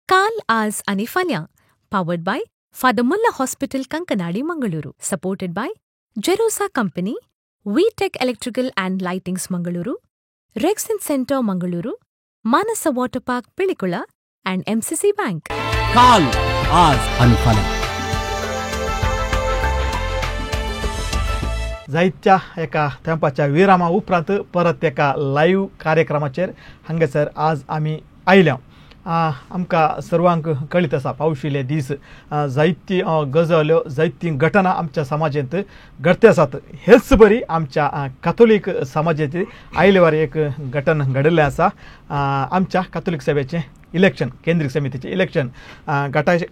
काल, आज आनी फाल्यां. Powered by Father Muller hospital, Kankanady, Mangaluru. Supported by Jerosa company, V Tech electrical and lightings, Mangaluru, Rexin centre, Mangaluru, Manasa water park, Pilikula and MCC bank. काल, आज आनी फाल्यां. जायत्या एका तेंपाच्या विरामा उपरांत परत एका लायव्ह कार्यक्रमाचेर हांगासर आज आमी आयल्या. आमकां सर्वांक कळीत आसा, पावशिल्ले दीस जायती गजाल्यो, जायती घटना आमच्या समाजांत घडते आसात. हेच बरी आमच्या कातोलीक समाजांत आयले वार एक घटन घडिल्लें आसा. आमच्या कातोलीक सभेचें इलेक्शन, केंद्रीय समितीचें इलेक्शन,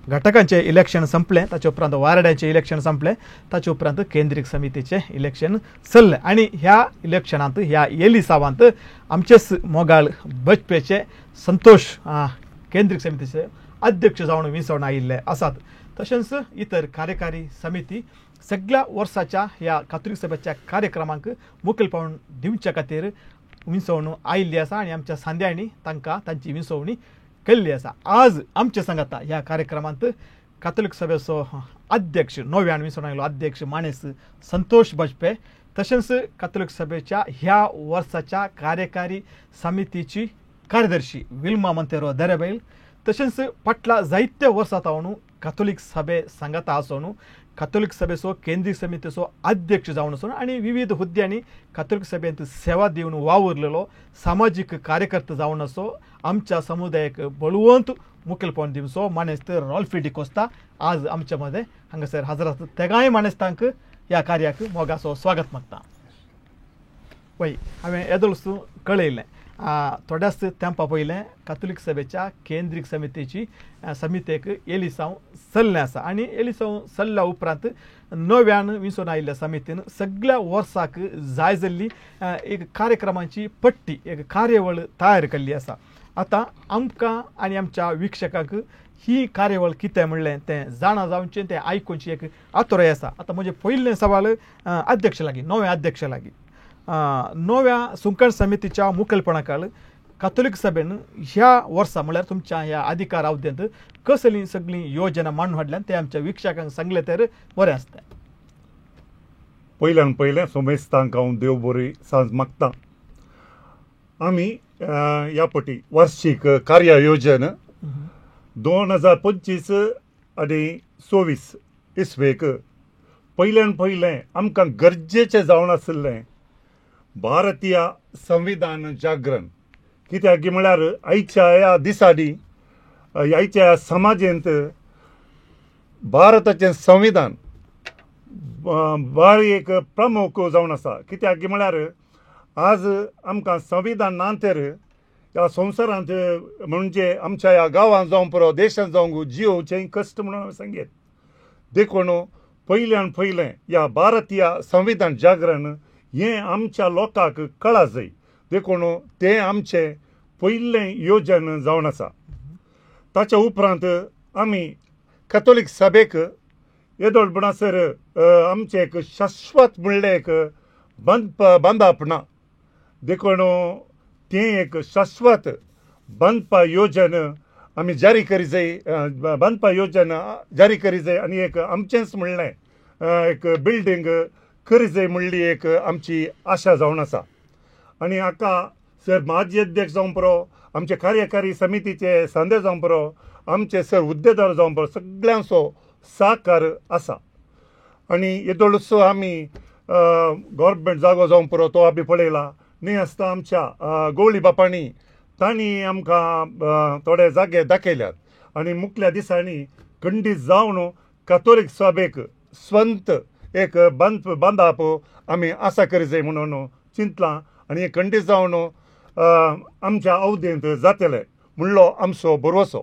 घटकांचें इलेक्शन संपलें, ताचे उपरांत वार्डांचें इलेक्शन संपलें, ताचे उपरांत केंद्रीय समितीचें इलेक्शन चल्लें. आनी ह्या इलेक्शनांत, ह्या एलिसावांत आमचेच मोगाळ बजपेचे संतोष केंद्रीय समितीचे अध्यक्ष जावन विंचवण आयिल्ले आसात. तशेंच इतर कार्यकारी समिती सगळ्या वर्साच्या ह्या कातोलीक सभेच्या कार्यक्रमांक मुखेलपण दिवच्या खातीर विंचवण आयिल्ली आसा आनी आमच्या सांद्यांनी तांकां तांची विंचवणी केल्ली आसा. आज आमचे सांगाता ह्या कार्यक्रमांत कातोलीक सभेचो अध्यक्ष, नव्यान विंचवण आयिल्लो अध्यक्ष माणेस संतोष बाजपे, तशेंच कातोलीक सभेच्या ह्या वर्साच्या कार्यकारी समितीची कार्यदर्शी विल्मा मंतेरो दरेबैल, तशेंच फाटल्या जायत्या वर्सां सावन कातोलीक सभे सांगाता आसून कातोलीक सभेचो केंद्रीय समितीचो अध्यक्ष जावन आसून आनी विविध हुद्द्यांनी कातोलीक सभेंत सेवा दिवन वावुरलेलो सामाजीक कार्यकर्ता जावन आसो आमच्या समुदायाक बळवंत मुखेलपण दिवचो मानेस्त रॉल्फी डिकोस्ता आज आमच्या मदें हांगासर हजर आसा. तेगांय मानेस्तांक ह्या कार्याक मोगाचो स्वागत मागता. पळय, हांवें येदोळच कळयलें, थोड्याच तेंपा पयलें कातोलीक सभेच्या केंद्रीय समितीची समितेक एलिसांव चल्लें आसा आनी एलिसांव चल्ल्या उपरांत नव्यान विंचून आयिल्ल्या समितीन सगळ्या वर्साक जाय जाल्ली एक कार्यक्रमांची पट्टी, एक कार्यावळ तयार केल्ली आसा. आतां आमकां आनी आमच्या विक्षकांक ही कार्यावळ कितें म्हणलें तें जाणा जावचें, तें आयकुची एक आतुराय आसा. आतां म्हजें पयलें सवाल अध्यक्ष लागीं, नव्या अध्यक्ष लागीं. नव्या सुंकण समितीच्या मुखेलपणाखाल कातोलीक सभेन ह्या वर्सा म्हणल्यार तुमच्या ह्या अधिकार अवधेंत कसली सगळी योजना मांडून हाडल्यान ते आमच्या विक्षकांक सांगलें तर बरें आसता. पयल्यान पयलें सोमेस्तांक हांव देव बरी सांज मागता. आमी ह्या पटी वार्षीक कार्य योजन 2025 आनी 24 इसवेक पयल्यान पयलें आमकां गरजेचें जावन आशिल्लें भारतीय संविधान जागरण. कित्याक म्हळ्यार आयच्या ह्या दिसांनी आयच्या ह्या समाजेंत भारताचें संविधान बारी एक प्रमुख जावन आसा. कित्याक म्हळ्यार आज आमकां संविधान ना तर ह्या संवसारांत म्हणजे आमच्या ह्या गांवांत जावं पुरो देशांत जावं जियोवचें कश्ट म्हणून सांगेत. देखून पयल्यान पयलें ह्या भारतीय संविधान जागरण हें आमच्या लोकांक कळा जाय, देखून तें आमचें पयलें योजन जावन आसा. ताच्या उपरांत आमी कॅथोलीक सभेक येदोळ म्हणसर आमचें एक शाश्वत म्हणलें एक बांदप ना, देखून तें एक शाश्वत बांदपा योजन आमी जारी करी जाय, बांदपा योजन जारी करी जाय आनी एक आमचेंच म्हणलें एक बिल्डींग करी जाय म्हणली एक आमची आशा जावन आसा. आनी हाका सर माजी अध्यक्ष जावं पुरो, आमचे कार्यकारी समितीचे सांदे जावं पुरो, आमचे सर हुद्देदार जावं पुरो, सगळ्यांचो साकार आसा. आनी येदोळसो आमी गव्हर्मेंट जागो जावं पुरो तो आमी पळयला न्ही आसता आमच्या गवळी बापांनी तांणी आमकां थोडे जागे दाखयल्यात आनी मुखल्या दिसांनी खंडीत जावन कातोलीक सभेक स्वंत एक बांदप आमी आसा करी जाय म्हणून चिंतलां आनी हें खंडीत जावन आमच्या अवधेंत जातलें म्हणलो आमचो भरवसो.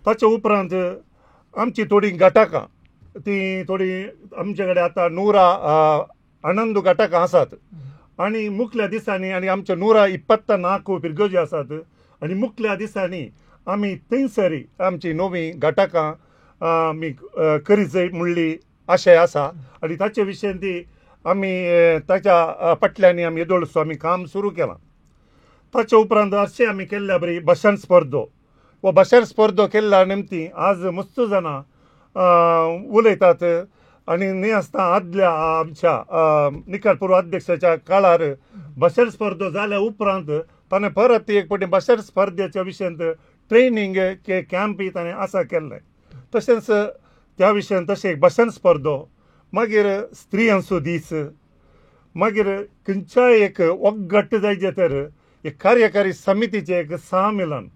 ताच्या उपरांत आमची थोडीं घटकां ती थोडीं आमचे कडेन आतां नुरा आनंद घटकां आसात आनी मुखल्या दिसांनी आनी आमच्या 124 फिरगर्जी आसात आनी मुखल्या दिसांनी आमी थंयसर आमची नवी घटकां आमी करी जाय म्हणली आशय आसा आनी ताचे विशयन ती आमी ताच्या फाटल्यान आमी येदोळसो आमी काम सुरू केलां. ताच्या उपरांत अशें आमी केल्ल्या बरी भाशण स्पर्धो हो भाशण स्पर्धो केल्ल्या निमती आज मस्त जाणां उलयतात आनी न्ही आसतना आदल्या आमच्या निकटपूर्व अध्यक्षाच्या काळार भाशण स्पर्धो जाल्या उपरांत ताणें परत एक फावटी भाशण स्पर्धेच्या विशयांत ट्रेनींग कॅम्पी ताणें आसा केल्लें. तशेंच त्या विशयान तशें एक भाशण स्पर्धो, मागीर स्त्रियांचो दीस, मागीर खंयच्याय एक ओग्गट्ट जायचे तर एक कार्यकारी समितीचें एक संमेलन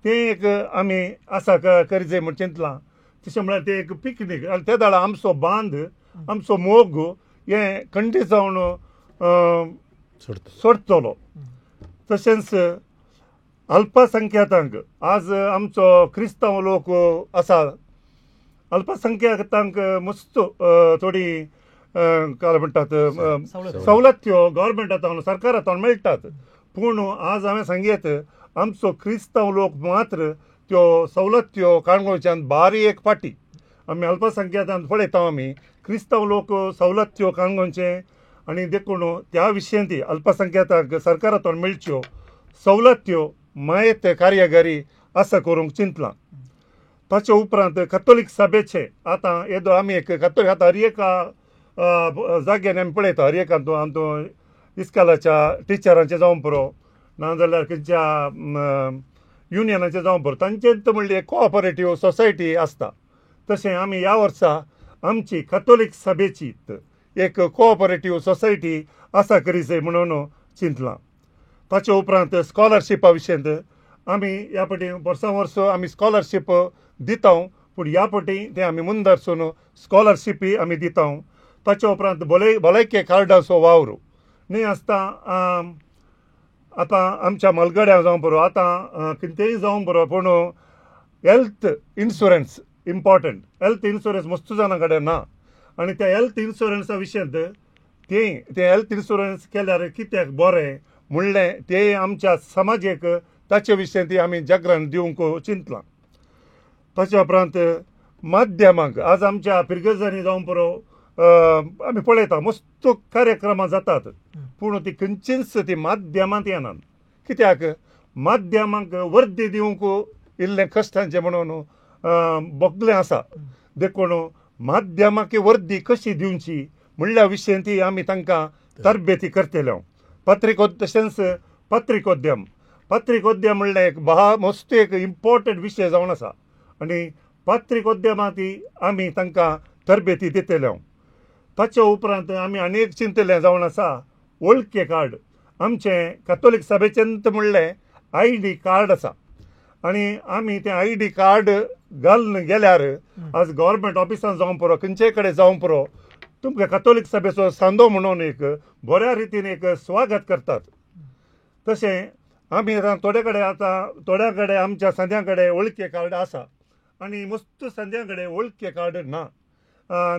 तें एक आमी आसा करचें म्हूण चिंतलां. तशें म्हळ्यार तें एक पिकनीक आनी ते दाडा आमचो बांद आमचो मोग हें खंडीत जावन सोडटलो. तशेंच अल्पसंख्यातांक आज आमचो क्रिस्तांव लोक आसा, अल्पसंख्यातांक मस्त थोडी काय म्हणटात सवलत्यो गव्हर्मेंटांत सरकारांत मेळटात, पूण आज हांवें सांगयत आमचो क्रिस्तांव लोक मात्र त्यो सवलत्यो काणकोणच्यान बारी एक फाटी आमी अल्पसंख्यातांत पळयता आमी क्रिस्तांव लोक सवलत्यो काणकोणचे आनी देखून त्या विशयांत अल्पसंख्यातांक सरकारांत मेळच्यो सवलत्यो मायत कार्यागारी आसा करूंक चिंतलां. ताचे उपरांत कथोलीक सभेचे आतां येदो आमी एक कथोलीक आतां हर एका जाग्यान आमी पळयता हर एका आमचो इस्कालाच्या टिचरांचें जावं पुरो नाजाल्यार खंयच्या युनियनाचें जावं पुरो तांचें म्हणल्यार एक कोऑपरेटीव सोसायटी आसता. तशें आमी ह्या वर्सा आमची कथोलीक सभेची एक कोऑपरेटीव सोसायटी आसा करी जाय म्हणून चिंतलां. ताचे उपरांत स्कॉलरशिपा विशयांत आमी ह्या फावटी वर्सां वर्स आमी स्कॉलरशीप दिता, पूण ह्या फावटी तें आमी मुंदरसून स्कॉलरशिपी आमी दिता. ताचे उपरांत भलायके कार्डाचो वावर न्ही आसता आतां आमच्या मलगड्यां जावं पुरो आतां कितेंय जावं पुरो, पूण health insurance important. Health insurance मस्त जाणां कडेन ना आनी त्या हेल्थ इन्शुरन्सा विशयांत तें हेल्थ इन्शुरन्स केल्यार कित्याक बरें म्हणलें तें आमच्या समाजेक ताचे विशयांत आमी जागरण दिवंक चिंतलां. ताचे उपरांत माध्यमांक आज आमच्या फिरगजांनी जावं पुरो आमी पळयता मस्त कार्यक्रमां जातात, पूण ती खंयचीच ती माध्यमांत येनात. कित्याक माध्यमांक वर्दी दिवंक इल्लें कश्टांचें म्हणून बोगलें आसा, देखून माध्यमाक वर्दी कशी दिवची म्हणल्या विशयांत आमी तांकां तरबेती करतले. तशेंच पत्रिकोद्यम पत्रिकोद्यम म्हणल्यार एक मस्त एक इम्पॉर्टंट विशय जावन आसा आनी पत्रिकोद्यमांत आमी तांकां तरबेती दितले. ताचे उपरांत आमी आनी एक चिंतलें जावन आसा वळखे कार्ड. आमचें कथोलीक सभेचें म्हणलें I D card आसा आनी आमी तें I D card घालून गेल्यार आज गव्हर्मेंट ऑफिसान जावं पुरो खंयचेय कडेन जावं पुरो तुमकां कथोलीक सभेचो सांदो म्हणून एक बऱ्या रितीन एक स्वागत करतात. तशें आमी आतां थोडे कडेन आतां थोड्या कडेन आमच्या सांद्यां कडेन वळखे कार्ड आसा आनी मस्त सांद्यां कडेन वळखे कार्ड ना,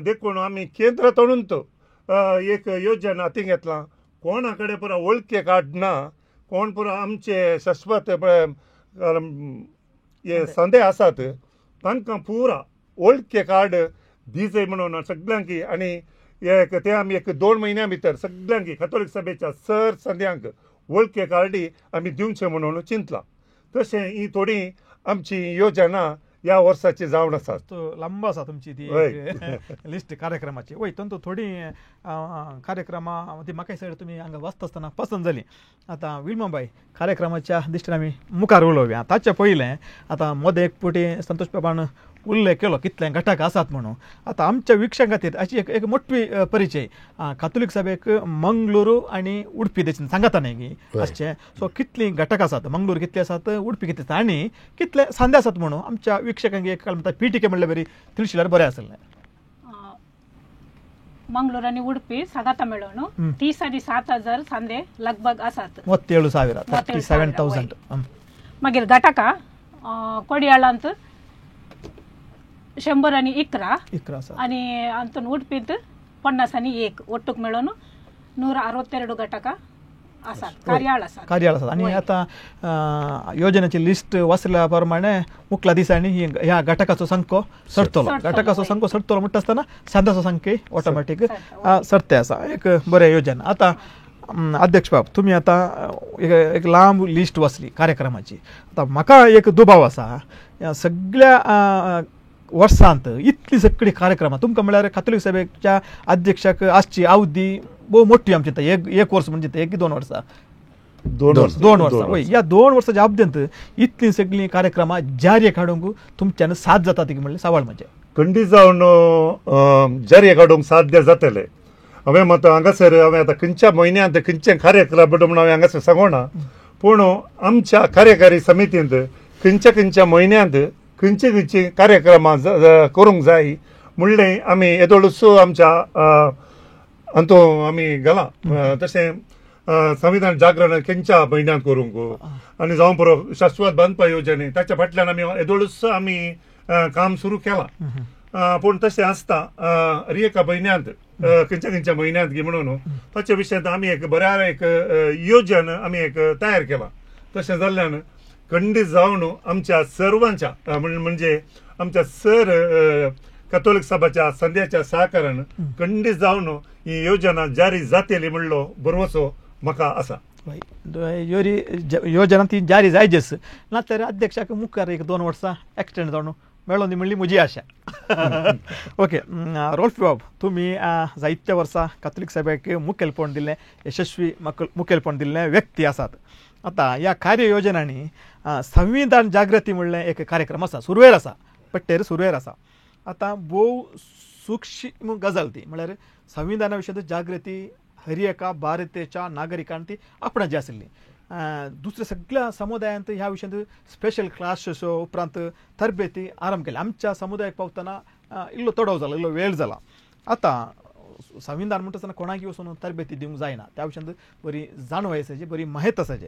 देखून आमी केंद्र तणून एक योजना हातीन घेतलां. कोणा कडेन पुरो वळखे कार्ड ना, कोण पुरो आमचे शाश्वत हे सांदे आसात तांकां पुरा वळखे कार्ड दिजय म्हणून सगल्यांक आनी एक ते आमी एक 2 म्हयन्या भितर सगल्यांक कथोलीक सभेच्या सर सांद्यांक वळखे कार्डी आमी दिवचें म्हणून चिंतलां. तशें ही थोडी आमची योजना ह्या वर्साची जावन आसा. लांब आसा तुमची ती लिस्ट कार्यक्रमाची. वय तातूंत थोडी कार्यक्रमां ती म्हाका सगळें तुमी हांगा वाचता आसतना पसंत जाली. आतां विल्माबाय कार्यक्रमाच्या दृश्टीन आमी मुखार उलोवया. ताचे पयलें आतां मदें एक फावटी संतोष बाबान उल्लेख केलो कितले घटक आसात म्हणून. आतां आमच्या वीक्षकां खातीर अशी एक मोठी परिचय कातोलीक सभेक मंगळुरू आनी उडपी देशान सांगता न्ही की आसचें, सो कितलीं घटक आसात, मंगळूर कितले आसात, उडपी कितले आसात आनी कितले सांदे आसात म्हणून आमच्या वीक्षकांक एक म्हणटा पीटिके म्हणल्यार बरी तिळशिल्यार बरें आसलें. मंगळूर आनी उडपी सांगाता मेळोवन 30 आनी 7,000 सांदे लगभग आसात. 37,000 37,000. मागीर घटका कोडियाळांत 100 आनी 11 आनी अंतून उडपींत 50 आनी 1 ಒಟ್ಟುಕ್ मेळोवन 162 घटका आसात, कार्याळ आसात, कार्याळ आसात. आनी आतां योजनेची लिस्ट वाचल्या प्रमाणे मुखल्या दिसांनी ह्या घटकाचो संको सरतलो, घटकाचो संको सरतलो म्हणटा आसतना सांद्याचो संख्य ऑटोमॅटीक सरते आसा. एक बरें योजना. आतां अध्यक्ष बाब, तुमी आतां एक लांब लिस्ट वाचली कार्यक्रमाची. आतां म्हाका एक दुबाव आसा, ह्या सगळ्या वर्सांत इतली सगळी कार्यक्रमां तुमकां म्हळ्यार कातोलीक सभेच्या अध्यक्षाक आसची अवधी भोव मोठी आमची, एक वर्स म्हणजे 1 2 वर्सां, 2 वर्सां. वय, ह्या 2 वर्साच्या अवधींत इतलीं सगळीं कार्यक्रमां जारी काडूंक तुमच्यान साथ जाता ती म्हणल्यार सवाल म्हणजे खंडीत जावन जारी काडूंक साध्य जातलें. हांवें मत हांगासर हांवें आतां खंयच्या म्हयन्यांत खंयचे कार्यक्रम म्हणून हांवें हांगासर सांगोना, पूण आमच्या कार्यकारी समितींत खंयच्या खंयच्या म्हयन्यांत खंयचे खंयचे कार्यक्रमां करूंक जाय म्हणलें आमी येदोळूच आमच्या हातूंत आमी घालां. तशें संविधान जागरण खंयच्या म्हयन्यांत करूंक आनी जावं पुरो शाश्वत बांदपा योजने ताच्या फाटल्यान आमी येदोळूच आमी काम सुरू केलां. पूण तशें आसता एका म्हयन्यांत खंयच्या खंयच्या म्हयन्यांत गी म्हणून ताच्या विशयांत आमी एक बऱ्या एक योजन आमी एक तयार केलां. तशें जाल्ल्यान खंडीत जावन आमच्या सर्वांच्या म्हणजे आमच्या सर कथोलिक सभाच्या संध्याच्या सहकारान खंडीत जावन ही योजना जारी जातली म्हणलो भरवसो म्हाका आसा. योजना ती जारी जायजेच ना तर अध्यक्षाक मुखार 1-2 वर्सां एक्सटेंड जावन मेळोन दी म्हणली म्हजी आशा. ओके, रोल्फ बाब, तुमी जायत्या वर्सां कातोलीक सभेक मुखेलपण दिल्लें, यशस्वी मुखेलपण दिल्लें व्यक्ती आसात. आतां ह्या कार्ययोजनांनी संविधान जागृती म्हणलें एक कार्यक्रम आसा, सुरवेर आसा, पट्टेर सुरवेर आसा. आतां भोव सूक्ष्म गजाल ती म्हळ्यार संविधाना विशयांत जागृती हर एका भारताच्या नागरिकान ती आपणाची आशिल्ली. दुसऱ्या सगळ्या समुदायांत ह्या विशयांत स्पेशल क्लासेस उपरांत तरबेती आरंभ केली. आमच्या समुदायाक पावतना इल्लो तडव जाला, इल्लो वेळ जाला. आतां संविधान म्हणटा आसतना कोणाक वचून तरबेती दिवंक जायना, त्या विशयांत बरी जाणवाय आसाची, बरी माहिती आसाची.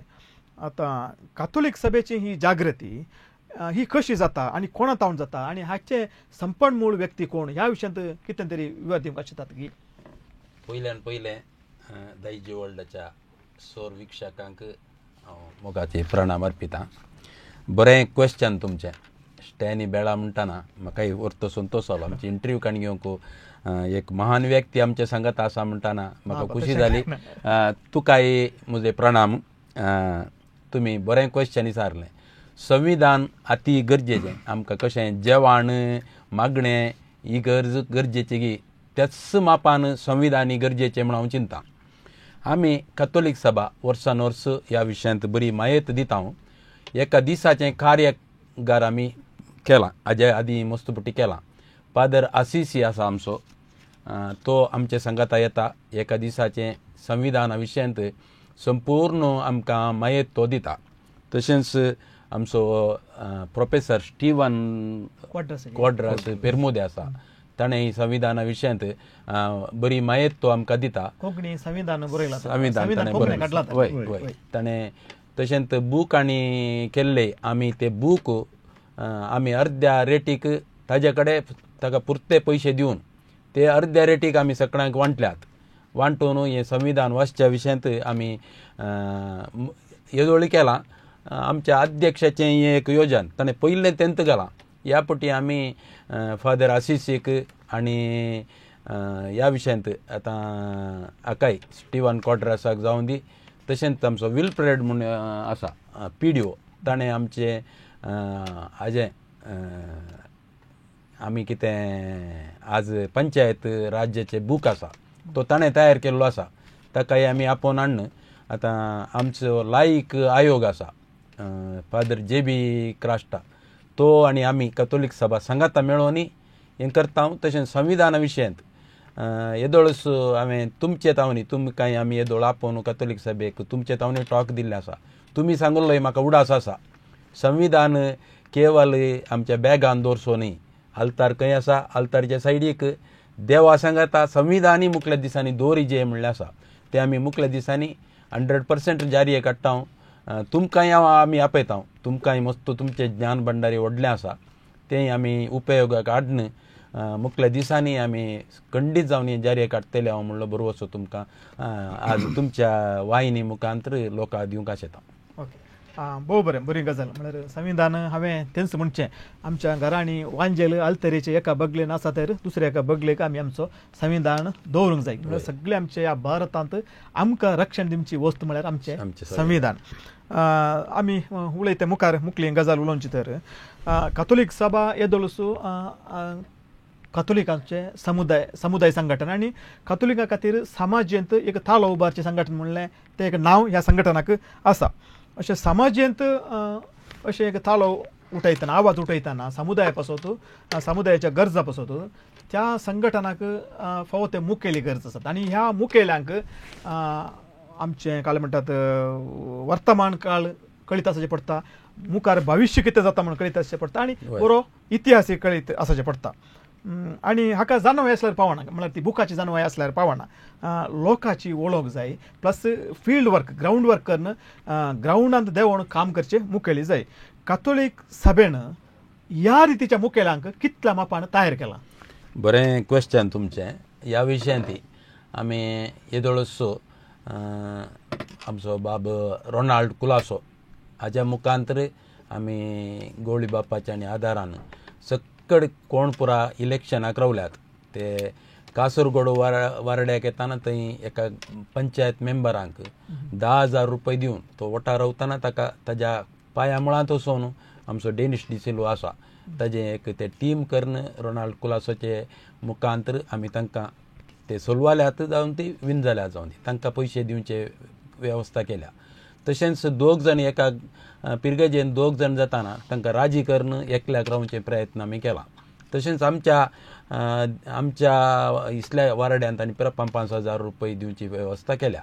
आतां कातोलीक सभेची ही जागृती ही कशी जाता आनी कोणा तावन जाता आनी हाचें संपण मूळ व्यक्ती कोण ह्या विशयांत कितें तरी विवर दिवंक शकतात की? पयल्यान पयलें दायजी वर्ल्डाच्या सोर वीक्षकांक हांव मोगाचे प्रणाम अर्पिता. बरें क्वेश्चन तुमचें. स्टॅनी बेळा म्हणटाना म्हाकाय अर्थ संतोश जालो. आमची इंटरव्यू काडून घेवंक एक महान व्यक्ती आमचे सांगत आसा म्हणटाना म्हाका खुशी जाली. तुकाय म्हजे प्रणाम. तुमी बरें क्वेश्चन विचारलें. संविधान अती गरजेचें आमकां. कशें जेवण मागणें ही गरज गरजेची गी त्याच मापान संविधान ही गरजेचें म्हूण हांव चिंता. आमी कॅथोलीक सभा वर्सान वर्स ह्या विशयांत बरी मायत दिता. हांव एका दिसाचें कार्यगार आमी केलां, हाजे आदीं मस्तपुटी केलां. फादर आसिसी आसा आमचो, तो आमचे सांगाता येता. एका दिसाचें संविधाना विशयांत संपूर्ण आमकां मायत तो दिता. तशेंच आमचो प्रोफेसर स्टीवन क्वाड्रास पेरमुदे आसा, ताणें संविधाना विशयांत बरी मायत तो आमकां दिता. कोंकणी संविधान बरयलां, संविधान ताणें बरयलां, वय वय ताणें. तशेंच बूक आनी केल्ले आमी ते बूक आमी अर्द्या रेटीक ताजे कडेन ताका पुरते पयशे दिवन ते अर्द्या रेटीक आमी सगळ्यांक वांटल्यात. वांटून हें संविधान वाचच्या विशयांत आमी येदोळी केलां. आमच्या अध्यक्षाचें हें एक योजन ताणें पयलें तेंत घालां. ह्या पटी आमी फादर आसिसीक आनी ह्या विशयांत आतां आकाय स्टिवन क्वाड्रासाक जावं दी, तशेंच आमचो विल्फ्रेड म्हूण आसा पी डी ओ, ताणें आमचें हाजें आमी कितें आज पंचायत राज्याचें बूक आसा तो ताणें तयार केल्लो आसा, ताकाय आमी आपोवन हाडून आतां आमचो लायक आयोग आसा फादर जे बी क्रास्टा, तो आनी आमी कॅथोलीक सभा सांगाता मेळोवन हें करता. तशेंच संविधाना विशयांत येदोळच हांवें तुमचे तावनी तुमकां आमी येदोळ आपोवन कॅथोलीक सभेक तुमचे तावनी टॉक दिल्लें आसा. तुमी सांगिल्लो म्हाका उडास आसा, संविधान केवल आमच्या बॅगान दवरचो न्ही, आल्तार खंय आसा आल्तारच्या सायडीक देवा सांगाता संविधानूय मुखल्या दिसांनी दवरिजे म्हणलें आसा, तें आमी मुखल्या दिसांनी 100% जारी काडटा. तुमकांय हांव आमी आपयता, तुमकांय मस्त तुमचें ज्ञान भंडारी व्हडलें आसा तें आमी उपयोगाक हाडून मुखल्या दिसांनी आमी खंडीत जावन जारी काडटले हांव म्हणलो बरोवचो तुमकां आज तुमच्या वाहिनी मुखांतर लोकांक दिवंक आशेता. ओके, भोव बरें, बरी गजाल. म्हळ्यार संविधान हांवें तेंच म्हणचें आमच्या घरांनी वांजेल आल्तरेचे एका बगलेन आसा तर दुसऱ्या एका बगलेक आमी आमचो संविधान दवरूंक जाय. म्हळ्यार सगळे आमचे ह्या भारतांत आमकां रक्षण दिवची वस्त म्हळ्यार आमचें संविधान. आमी उलयता मुखार मुखली गजाल उलोवची तर कातोलीक सभा येदोळसो कातोलिकांचे समुदाय समुदाय संघटन आनी कातोलिका खातीर समाजेंत एक थालो उबारचें संघटन म्हणलें तें एक नांव ह्या संघटनाक आसा. अशें समाजेंत अशें एक थालो उठयतना आवाज उठयतना समुदाया पासत समुदायाच्या गरजा पासत त्या संघटनाक फावो ते मुखेली गरज आसात आनी ह्या मुखेल्यांक आमचें काल म्हणटात वर्तमान काळ कळीत आसचें पडटा, मुखार भविश्य कितें जाता म्हूण कळीत आसचें पडटा आनी बरो इतिहास कळीत आसचें पडटा. आनी हाका जाणवाय आसल्यार पावना, म्हळ्यार ती बुकाची जाणवाय आसल्यार पावना, लोकांची वळख जाय plus field work ground work करून ग्रावंडांत देंवोन काम करचें मुखेली जाय. कातोलीक सभेन ह्या रितीच्या मुखेल्यांक कितल्या मापान तयार केलां? बरें क्वेश्चन तुमचें. ह्या विशयांत आमी येदोळसो आमचो बाब रोनाल्ड कुलासो हाज्या मुखांतर आमी गोळी बापाच्या आनी आदारान सक्कड कोण पुरा इलेक्शनाक रावल्यात ते कासरगोड वारड्याक येताना थंय एका पंचायत मेंबरांक 10,000 रुपये दिवन तो वोटार रावतना ताका ताज्या पांया मुळांत वचून आमचो डेनिश डिसिल्वा आसा ताजें एक ते टीम करून रोनाल्ड कुलासोचे मुखांतर आमी तांकां ते सोलवाल्यात जावन ती विन जाल्या जावन ती तांकां पयशे दिवचे वेवस्था केल्या. तशेंच दोग जाण एका पिरगजेन दोग जाण जाताना तांकां राजी करून एकल्याक रावचे प्रयत्न आमी केला. तशेंच आमच्या आमच्या इसल्या वारड्यांत आनी परत 5,000 रुपये दिवची वेवस्था केल्या.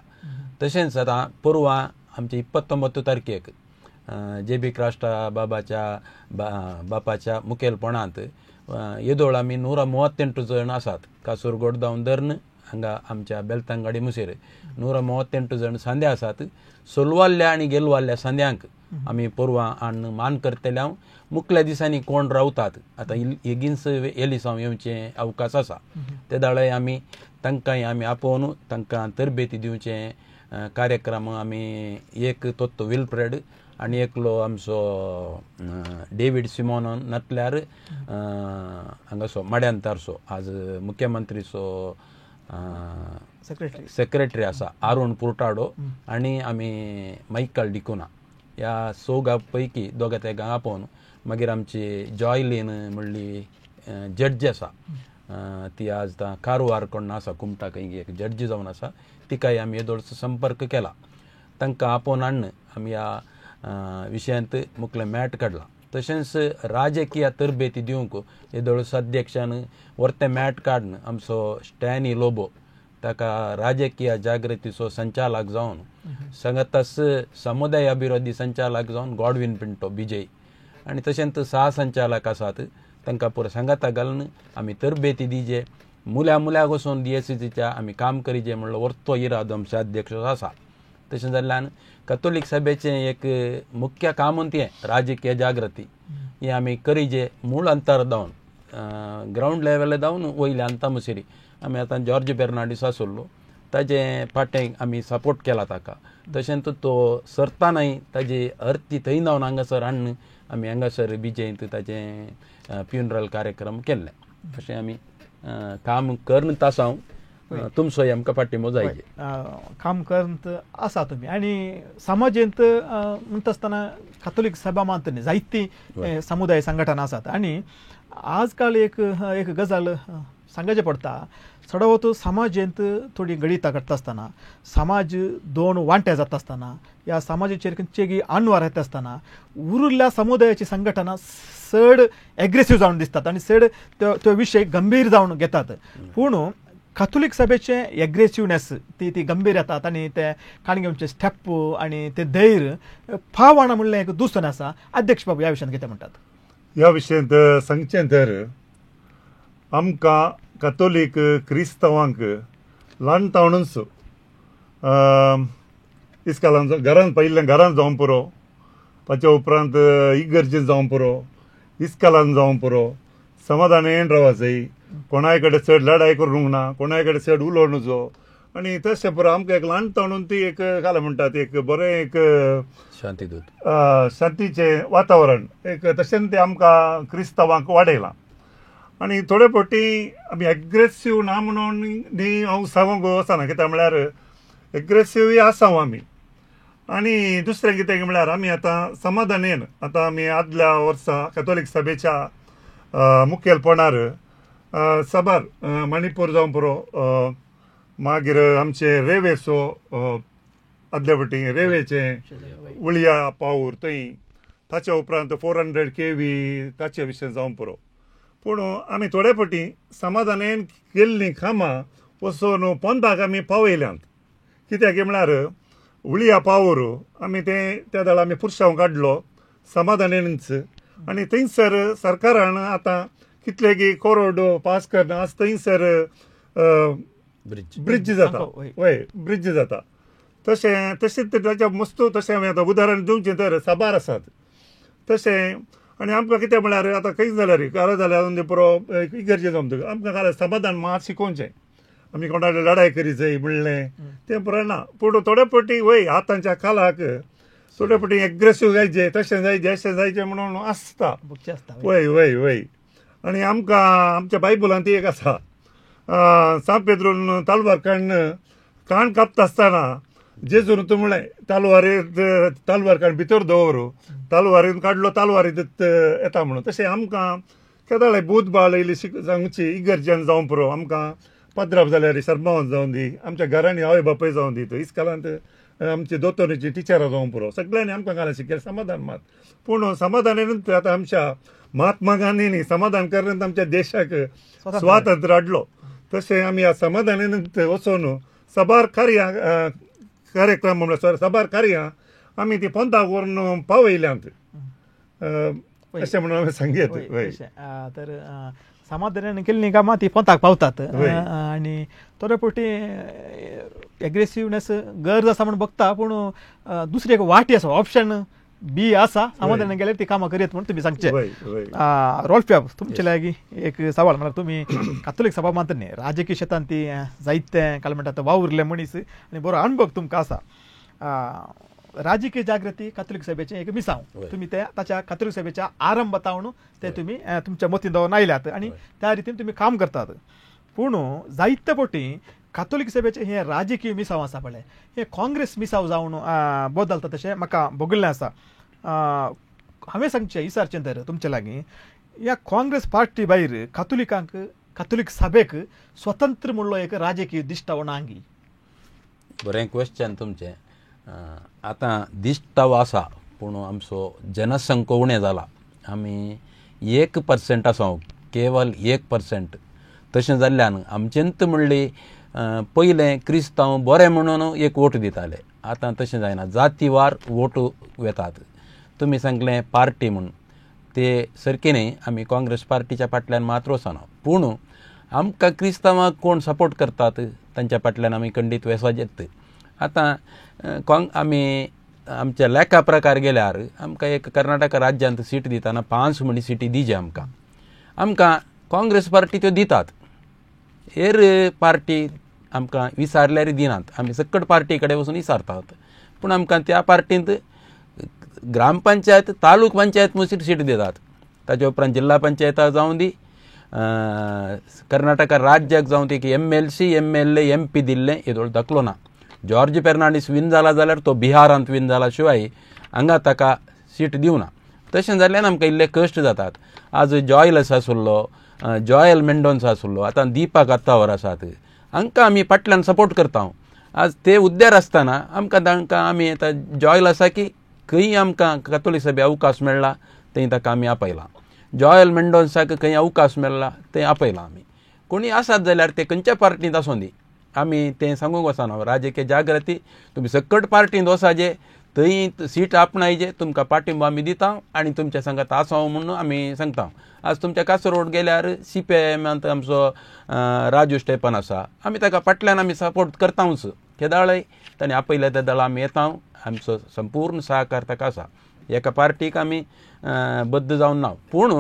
तशेंच आतां परवां आमचे 29 तारखेक जे बी क्रास्टा बाबाच्या बापाच्या मुखेलपणांत येदोळ आमी 138 जण आसात कासरगोड जावन धरून हांगा आमच्या बेलतांगाडी मुसेर 138 जण सांदे आसात. सोलवाल्ल्या आनी गेलवाल्ल्या सांद्यांक आमी परवां हाडून मान करतले. हांव मुखल्या दिसांनी कोण रावतात आतां एगींच एलिसांव येवचें अवकाश आसा ते दाळे आमी तांकांय आमी आपोवन तांकां तरबेती दिवचें कार्यक्रम आमी एक तोत्तो विल्फ्रेड आनी एकलो आमचो डेवीड सिमोनन नातल्यार हांगासो माड्यांतारसो आज मुख्यमंत्रीचो सेक्रेटरी आसा आरुण पुर्टाडो आनी आमी मायकल डिकुना ह्या सोगा पैकी दोगा तेगां आपोवन मागीर आमची जॉयलीन म्हणली जड्जी आसा ती आज कारवार कोण आसा कुमटा खंय एक जड्जी जावन आसा तिकाय आमी येदोळचो संपर्क केला. तांकां आपोवन हाडून आमी ह्या विशयांत मुखलें मॅट काडलां. तशेंच राजकीय तरबेती दिवंक येदोळचो अध्यक्षान वरतें मॅट काडून आमचो स्टॅनी लोबो ताका राजकीय जागृतीचो संचालक जावन सांगाताच समुदाय अभिवृद्धी संचालक जावन गॉडविन पिंटो विजय आनी तशेंच 6 संचालक आसात तांकां पुरो सांगाता घालून आमी तरबेती दिजे मुल्या मुल्याक वचून डीएससीच्या आमी काम करीजे म्हणलो वरतो इरादो आमचो अध्यक्ष आसा. तशें जाल्ल्यान कथोलीक सभेचें एक मुख्य काम तें राजकीय जागृती हें आमी करीजे मूळ अंतर जावन ग्रावंड लेवल जावन वयल्या अंता मुसरी आमी आतां जॉर्ज फेर्नांडीस आसलो ताजें फाटें आमी सपोर्ट केला ताका. तशेंच तो सरतानाय ताजी अर्थी थंय जावन हांगासर हाडून आमी हांगासर बिजेंत ताजें फ्युनरल कार्यक्रम केल्लें. अशें आमी काम करून आसा. तुमचोय आमकां फाटिंबो जाय. काम करत आसा तुमी आनी समाजेंत म्हणटा आसतना कातोलीक सभा मात न्ही जायतीं समुदाय संघटना आसात आनी आजकाल एक एक गजाल सांगचें पडटा चडवत समाजेंत थोडी गणितां घडटा आसतना समाज दोन वांटे जाता आसतना ह्या समाजाचेर खंयचेगी अणवार येता आसतना उरिल्ल्या समुदायाची संघटना चड एग्रेसीव जावन दिसतात आनी चड त्यो विशय गंभीर जावन घेतात. पूण कातोलीक सभेचें एग्रेसिवनेस ती ती गंभीर येतात आनी ते काणगेवचे स्टेप आनी ते धैर्य फावना म्हणलें एक दुसरें आसा. अध्यक्ष बाबू ह्या विशयांत कितें म्हणटात? ह्या विशयांत सांगचें तर आमकां कातोलीक क्रिस्तांवांक ल्हानतावणूच इस्कालान घरान पयलें घरान जावंक पुरो, ताच्या उपरांत इगर्जेन जावंक पुरो, इस्कालान जावंक पुरो, समाधान रावा जाय, कोणाय कडेन चड लडाय करूंक ना, कोणाय कडेन चड उलोवं नजो, आनी तशें पुरो आमकां एक ल्हान ताणून ती एक काल म्हणटात एक बरें एक शांतीदूत शांतीचें वातावरण एक तशें तें आमकां क्रिस्तांवांक वाडयलां. आनी थोडे फावटी आमी एग्रेसीव ना म्हणून न्ही हांव सांगूंक वचना, कित्याक म्हळ्यार एग्रेसीवय आसा आमी. आनी दुसरें कितें म्हळ्यार आमी आतां समाधानेन आतां आमी आदल्या वर्सा कॅथोलीक सभेच्या मुखेलपणार साबार मणिपूर जावं पुरो, मागीर आमचे रेवेचो आदल्या फावटी रेवेचें उळया पावर थंय, ताच्या उपरांत 400 kV ताचे विशय जावं पुरो. पूण आमी थोडे फावटी समाधानेन केल्लीं कामां वचून पोंदाक आमी पावयल्यांत. कित्याक म्हळ्यार उळया पावर आमी तें त्या वेळार आमी पुरसांव काडलो समाधानेनच. आनी थंयसर सरकारान आतां कितले की करोड पास करून आज थंयसर ब्रिज जाता, वय ब्रिज जाता. तशें तशेंच ताच्या मस्तू तशें हांवें आतां उदाहरण दिवचें तर साबार आसात तशें. आनी आमकां कितें म्हळ्यार आतां खंय जाल्यार घरा जाल्यार पुरो इगर्जे जावन आमकां घाल्यार समाधान मात शिकोवचें, आमी कोणाक लडाय करी जाय म्हणलें तें पुरो ना. पूण थोडे फावटी वय आतांच्या काळाक थोडे फावटी एग्रेसीव जायचे, तशें जायचे अशें जायचें म्हणून आसता. वय वय वय. आनी आमकां आमच्या बायबलांत एक आसा, सांत पेद्रून तालवार काडून कान कापता आसतना जेजून तूं म्हणलें तालवारीत तालवार काडून भितर दवर, तालवारीन काडलो तालवारीत येता म्हणून. तशें आमकां केदाळे बूद बाळ येयली सांगची इगर्जेन जावं पुरो, आमकां पद्राप जाल्यार सरमावन जावं दी, आमच्या घरांनी आवय बापूय जावं दी, इस्कालांत आमचे दोतोराची टिचरां जावं पुरो, सगळ्यांनी आमकां घाला शिकयलें समाधान मात. पूण समाधानान आतां आमच्या महात्मा गांधींनी समाधान करून आमच्या देशाक स्वातंत्र्य हाडलो. तशें आमी ह्या समाधानान वचून साबार कार्यां कार्यक्रम म्हणल्यार साबार कार्यां आमी ती पोंदाक व्हरून पावयल्यांत अशें म्हणून आमी सांगयत. तर समाधानान केल्लीं कामां ती पोंताक पावतात. आनी थोडे फावटी एग्रेसिवनेस गरज आसा म्हूण बघता, पूण दुसरी एक वाटी आसा, ऑप्शन बी आसा, समाधानान गेल्यार ती कामां करयत म्हूण तुमी सांगचें. रोल्फ बाब, तुमचे लागीं एक सवाल, म्हळ्यार तुमी कातोलीक सभा मात्र न्ही, राजकीय शेतान ती जायते काल म्हणटात वावुरले मनीस आनी बरो अणभव तुमकां आसा. राजकीय जागृती कातोलीक सभेचें एक मिसांव, तुमी ते ताच्या कातोलीक सभेच्या आरंभातावन ते तुमी तुमच्या मतीन दवरून आयल्यात आनी त्या रितीन तुमी काम करतात. पूण जायते फावटी कातोलीक सभेचें हें राजकीय मिसांव आसा पळय, हें काँग्रेस मिसांव जावन बदलता तशें म्हाका भोगल्लें आसा. हांवें सांगचें विचारचें तर तुमचे लागीं, ह्या काँग्रेस पार्टी भायर कातोलिकांक कातोलीक सभेक स्वतंत्र म्हणलो एक राजकीय दिश्टावो नांगी? बरें क्वेश्चन तुमचें. आतां दिश्टावो आसा पूण आमचो जनसंख्या उणें जाला, आमी 1% आसा, केवल 1%. तशें जाल्ल्यान आमचेंत म्हणली पयलें क्रिस्तांव बरें म्हणून एक वोट दिताले, आतां तशें जायना, जातीवार वोट वेतात. तुमी सांगलें पार्टी म्हूण, ते सारकें न्ही, आमी काँग्रेस पार्टीच्या फाटल्यान मात्र वचना, पूण आमकां क्रिस्तांवांक कोण सपोर्ट करतात तांच्या फाटल्यान आमी खंडीत वेसाजेत. आतां आमी आमच्या लेखा प्रकार गेल्यार आमकां एक कर्नाटक राज्यांत सीट दितना 5 म्हणी सिटी दिजे आमकां, आमकां काँग्रेस पार्टी त्यो दितात, हेर पार्टी आमकां विचारल्यार दिनात. आमी सकट पार्टी कडेन वचून विचारतात, पूण आमकां त्या पार्टींत ग्रामपंचायत तालूक पंचायत म्हूण सीट दितात. ताच्या उपरांत जिल्हा पंचायता जावं दी, कर्नाटका राज्याक जावं ती की MLC MLA MP दिल्लें येदोळ दाखलो ना. जॉर्ज फेर्नांडीस विन जाला जाल्यार तो बिहारांत विन जाला शिवाय हांगा ताका सीट दिवना. तशें जाल्ल्यान आमकां इल्ले कश्ट जातात. आज जॉयलस आसलो, जॉयल मेंडोन्सा आसलो, आतां दीपक आत्तावर आसात, हांकां आमी फाटल्यान सपोर्ट करता. आज ते उद्यार आसतना आमकां तांकां आमी आतां जॉयल आसा की खंय आमकां कातोलीक सभे अवकाश मेळ्ळा थंय ताका आमी आपयला, जॉयल मेंडोन्साक खंय अवकाश मेळ्ळा थंय आपयला. आमी कोणी आसात जाल्यार ते खंयच्या पार्टींत आसूं दी, आमी तें सांगूंक वचना. राजकीय जागृती तुमी सकट पार्टींत वचाजे, थंय सीट आपणायजे, तुमकां पाठिंबो आमी दिता आनी तुमच्या सांगात आसा म्हणून आमी सांगता. आज तुमच्या कासरगोड गेल्यार CPIM आमचो राजू स्टेपन आसा, आमी ताका फाटल्यान आमी सपोर्ट करताच. केदाळय ताणें आपयल्या त्या दळा आमी येता, आमचो संपूर्ण सहकार ताका आसा. एका पार्टीक आमी बद्द जावन ना, पूण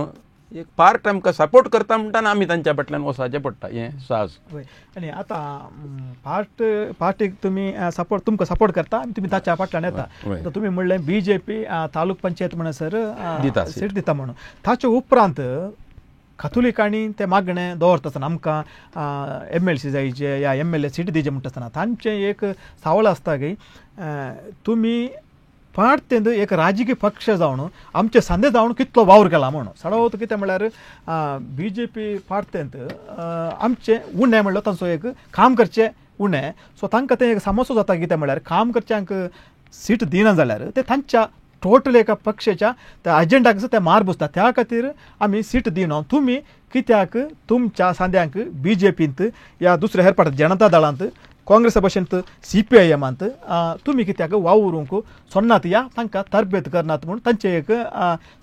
एक पार्ट आमकां सपोर्ट करता म्हणटाना आमी तांच्या फाटल्यान वचपाचें पडटा हें सहज. आनी आतां पार्ट पार्टीक तुमी सपोर्ट तुमकां सपोर्ट करता आनी तुमी ताच्या फाटल्यान येता. आतां तुमी म्हणलें B J P taluk panchayat म्हणसर दिता सीट दिता म्हणून, ताचे उपरांत कातोलिकांनी ते मागणें दवरता आसतना आमकां एम एल सी जायचे या एम एल ए सीट दिवचे म्हणटा आसतना तांचें एक सावळ आसता की तुमी पार्टेंत एक राजकीय पक्ष जावन आमचे सांदे जावन कितलो वावर केला म्हणून. सडवत कितें म्हणल्यार बी जे पी पार्टेंत आमचें उणें म्हणल्यार तांचो एक काम करचें उणें, सो तांकां तें एक समस्या जाता कितें म्हणल्यार काम करच्यांक सीट दिना जाल्यार ते तांच्या टोटल एका पक्षाच्या त्या एजंडाक ते मार बसता, त्या खातीर आमी सीट दिना. तुमी कित्याक तुमच्या सांद्यांक बी जे पींत या दुसऱ्या हेर पार्टी जनता दळांत काँग्रेसा भशेन सी पी I एमांत तुमी कित्याक वावरूंक सोडनात या तांकां तरबेत करनात म्हूण तांचें एक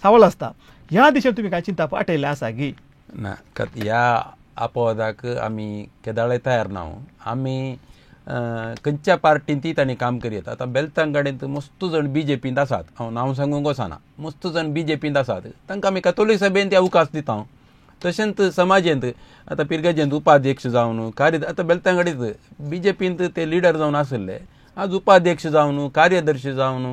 सवाल आसता. ह्या दिशेन तुमी कांय चिंतप आटयलें आसा की ना? ह्या अपवादाक आमी केदाळे तयार ना. आमी खंयच्या पार्टींत तांणी काम करयत. आतां बेलतांगाडेंत मस्त जण बी जे पींत आसात, हांव नांव सांगूंक वचना, मस्त जण बी जे पींत आसात, तांकां आमी कॅथोलीक सभेन ते अवकाश दिता. तशेंच समाजेंत आतां पिरगजेंत उपाध्यक्ष जावन कार्य आतां बेलतांगडीत बी जे पींत ते लिडर जावन आशिल्ले आज उपाध्यक्ष जावन कार्यदर्शी जावन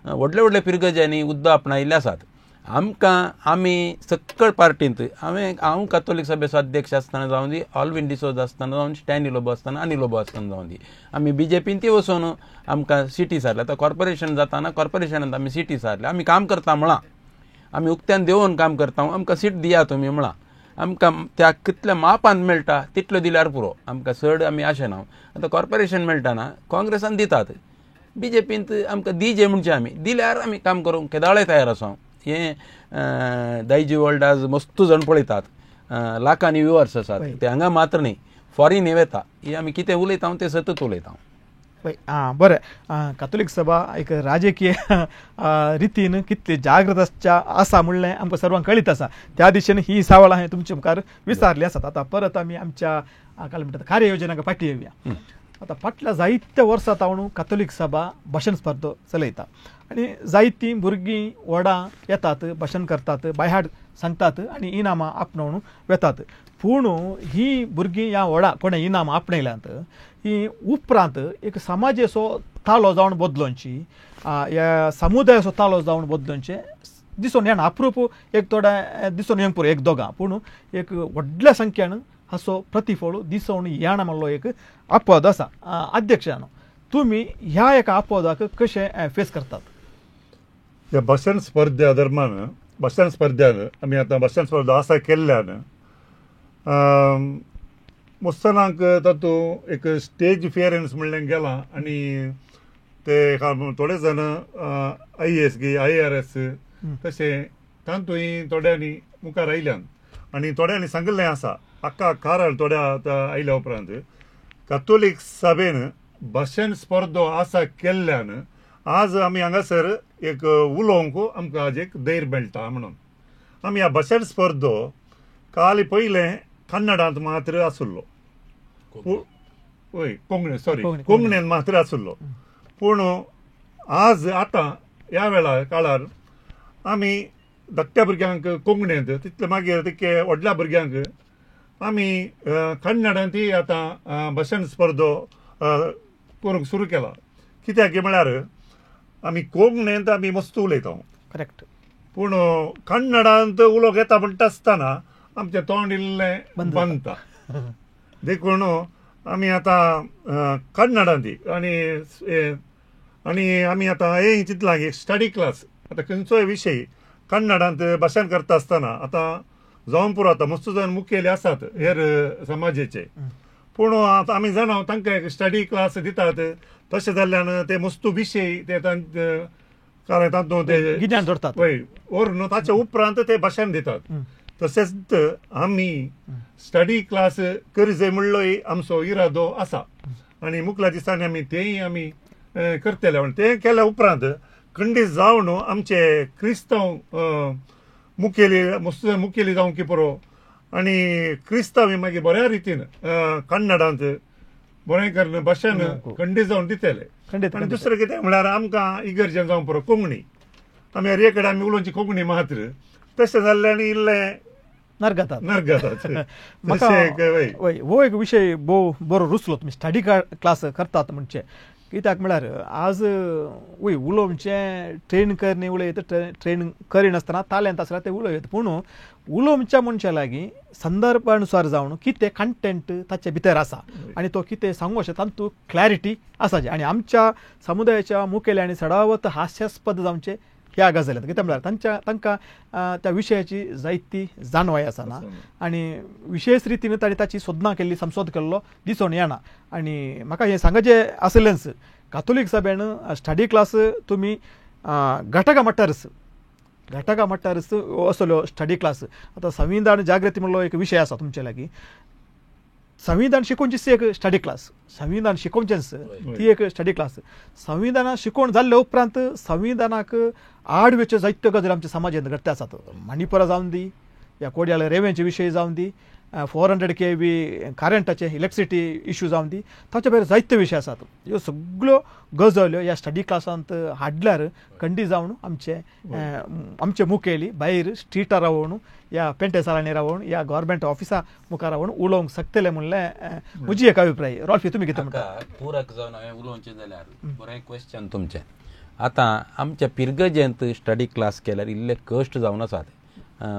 व्हडले व्हडले पिरगजांनी हुद्दो आपणायिल्ले आसात. आमकां आमी सकळ पार्टींत हांव कॅथोलीक सभेचो अध्यक्ष आसतना जावन दी, ऑल्विन डिसोज आसतना जावन, स्टॅनी लोबो आसतना, आनी लोबो आसतना जावन दी, आमी बी जे पींतय वचून आमकां सिटी सारले. आतां कॉर्पोरेशन जाताना कॉर्पोरेशनांत आमी सिटी सारले. आमी काम करता म्हळां, आमी उक्त्यान देंवोन काम करता, आमकां सीट दिया तुमी म्हळां. आमकां त्या कितल्या मापान मेळटा तितल्यो दिल्यार पुरो, आमकां चड आमी आशें ना. आतां कॉर्पोरेशन मेळटा ना काँग्रेसान दितात, बी जे पींत आमकां दिजे म्हणचे आमी दिल्यार आमी काम करूंक केदाळे तयार आसा. हें दायजी वर्ल्ड आज मस्त जण पळयतात, लाखांनी व्युवर्स आसात, ते हांगा मात्र न्ही फॉरेन वता. हें आमी कितें उलयता तें सतत उलयता. आं बरें, कातोलीक सभा एक राजकीय रितीन कितली जागृत आसच्या आसा म्हणलें आमकां सर्वांक कळीत आसा. त्या दिशेन ही सवाल हांवें तुमचे मुखार विचारली आसात. आतां परत आमी आमच्या काय म्हणटात कार्ययोजनाक फाटीं येवया. आतां फाटल्या जायत्या वर्सां तावन कातोलीक सभा भाशण स्पर्धा चलयता आनी जायतीं भुरगीं व्हडां येतात, भाशण करतात, बायहार्ट सांगतात आनी इनामां आपणावन वेतात. पूण ही भुरगीं ह्या व्हडां कोणें इनामां आपणयल्यांत ही उपरांत एक समाजेचो तालो जावन बदलोवची, ह्या समुदायाचो तालो जावन बदलोवचें दिसून येना. अप्रूप एक थोडे दिसून येवंक पुरो एक दोगां, पूण एक व्हडल्या संख्येन हाचो प्रतिफळ दिसून येना म्हणलो एक अपवाद आसा. अध्यक्षान तुमी ह्या एका अपवादाक कशें फेस करतात? ह्या भाशण स्पर्धा दरम्यान भाशण स्पर्ध्यान आमी आतां भाशण स्पर्धा आसा केल्ल्यान मुसलमानांक तातूंत एक स्टेज फियरन्स म्हणलें गेलां आनी ते थोडे जाण I S गी I R S तशें तातूंय थोड्यांनी मुखार आयल्यान आनी थोड्यांनी सांगिल्लें आसा हाका कारण थोड्या आतां आयल्या उपरांत कॅथोलीक सभेन भाशण स्पर्धो आसा केल्ल्यान आज आमी हांगासर एक उलोवंक आमकां आज एक धैर्य मेळटा म्हणून आमी ह्या भाशण स्पर्धो काल पयलें कन्नडांत मात्र आशिल्लो, हय कोंकणी सॉरी कोंकणीन मात्र आशिल्लो. पूण आज आतां ह्या वेळार काळार आमी धाकट्या भुरग्यांक कोंकणींत तितले मागीर तितके व्हडल्या भुरग्यांक आमी कन्नडांतय आतां भाशण स्पर्धो करूंक सुरू केला. कित्याक म्हळ्यार आमी कोंकणींत आमी मस्त उलयता, करेक्ट, पूण कन्नडांत उलोवंक येता म्हणटा आसतना आमचें तोंड इल्लें बांदता. देखून आमी आतां कन्नडांत आनी आनी आमी आतां हें चिंतलां की स्टडी क्लास आतां खंयचोय विशय कन्नडांत भाशण करता आसतना आतां जावन पुरो आतां मस्त जाण मुखेली आसात हेर समाजेचे, पूण आतां आमी जाणा तांकां एक स्टडी क्लास दितात तशें जाल्ल्यान ते मस्त विशय ते कारण तातूंत ते गिन्यान जोडतात, हय व्हरून ताचे उपरांत ते भाशण दितात. तशेंच आमी स्टडी क्लास करचे म्हणलोय आमचो इरादो आसा आनी मुखल्या दिसांनी आमी तेंय आमी करतले. तें केल्या उपरांत खंडीत जावन आमचे क्रिस्तांव मुखेली मस्त मुखेली जावंक पुरो आनी क्रिस्तांव मागीर बऱ्या रितीन कन्नडांत बरें करून भाशण खंडीत जावन दितले. आनी दुसरें कितें म्हळ्यार आमकां इगर्जेन जावंक पुरो कोंकणी आमी हर कडेन आमी उलोवची कोंकणी मात्र तशें जाल्ल्यान इल्लें नरगातात नरगातात. म्हाका वय हो एक विशय भोव बरो रुचलो तुमी स्टडी क्लास करतात म्हणचे. कित्याक म्हळ्यार आज वय उलोवचें ट्रेन करणी उलयत, ट्रेन करिनासतना तालेंत आसल्यार ते उलयत, पूण उलोवच्या मनशा लागीं संदर्भानुसार जावन कितें कंटेंट ताचे भितर आसा आनी तो कितें सांगू शकता तातूंत क्लॅरिटी आसाची. आनी आमच्या समुदायाच्या मुखेल्यांनी चडावत हास्यास्पद जावचें ह्या गजालींत, कित्याक म्हळ्यार तांच्या तांकां त्या विशयाची जायती जाणवाय आसना आनी विशेश रितीन तांणी ताची सोदनां केल्ली, संशोध केल्लो दिसून येना. आनी म्हाका हें सांगचें आसलेंच, कातोलीक सभेन स्टडी क्लास तुमी घटका मट्टारस, घटका मट्टारस असलो स्टडी क्लास. आतां संविधान जागृती म्हणलो एक विशय आसा तुमचे लागीं, संविधान शिकोवचीच एक स्टडी क्लास, संविधान शिकोवचेंच ती एक स्टडी क्लास. संविधानां शिकोवन जाल्ले उपरांत संविधानाक आडवेच्यो जायत्यो गजाली आमच्या समाजांत घडटे आसात. मणिपुरा जावन दी, या कोड्याल रेवेंचे विशय जावन दी, 400 kV करंटाचे इलेक्ट्रिसिटी इशू जावन दी, ताचे भायर जायते विशय आसात. ह्यो सगळ्यो गजाल्यो ह्या स्टडी क्लासांत हाडल्यार खंडीत जावन आमचे आमचे मुखेली भायर स्ट्रिटार रावन या पेंटेसालांनी रावन या गव्हर्मेंट ऑफिसा मुखार रावन उलोवंक शकतले म्हणलें म्हजी एक अभिप्राय. रॉल्फी, तुमी कितें म्हणटा? पूरक जावन हांवें उलोवचें जाल्यार बरें क्वेश्चन तुमचें. आतां आमच्या पिरगजेंत स्टडी क्लास केल्यार इल्ले कश्ट जावन आसात,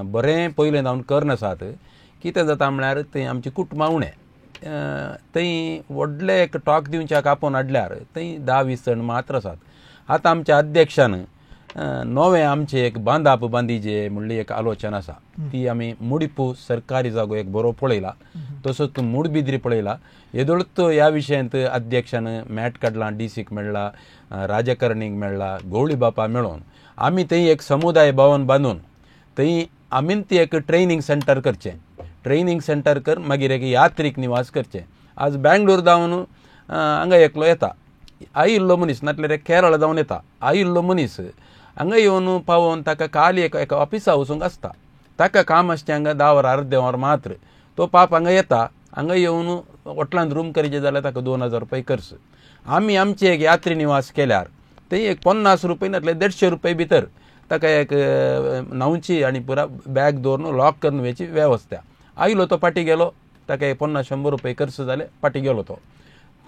बरें पयलें जावन करनासात. कितें जाता म्हळ्यार थंय आमची कुटुंबां उणें, थंय व्हडले एक टॉक दिवच्याक आपोवन हाडल्यार थंय 10-20 जाण मात्र आसात. आतां आमच्या अध्यक्षान नवें आमचें एक बांदाप बांदीजे म्हणली एक आलोचन आसा, ती आमी मुडीपू सरकारी जागो एक बरो पळयला, तसोच मुडबिद्री पळयला. येदोळच ह्या विशयांत अध्यक्षान मॅट काडला, डीसीक मेळ्ळा, राजकारणीक मेळ्ळा, गवळी बापा मेळोवन आमी थंय एक समुदाय भवन बांदून थंय आमी ती एक ट्रेनिंग सेंटर करचें, ट्रेनिंग सेंटर कर मागीर एक यात्रीक निवास करचें. आज बेंगलोर जावन हांगा एकलो येता आयिल्लो मनीस, नाटल्यार केरळ जावन येता आयिल्लो मनीस हांगा येवन पावोवन ताका खाली एका ऑफिसा वचूंक आसता, ताका काम आसचें हांगा 10 वरां अर्दें वर मात्र. तो पाप हांगा येता, हांगा येवन हॉटेलांत रूम करचें जाल्यार ताका 2000 रुपया खर्च. आमी आमचें एक यात्री निवास केल्यार थंय एक 50 रुपया नाटल्यार 150 रुपया भितर ताका एक न्हांवची आनी पुरा बॅग दवरून लॉक करून वयची वेवस्था. आयलो तो फाटीं गेलो, ताका एक 50-100 रुपया खर्च जाले, फाटीं गेलो तो.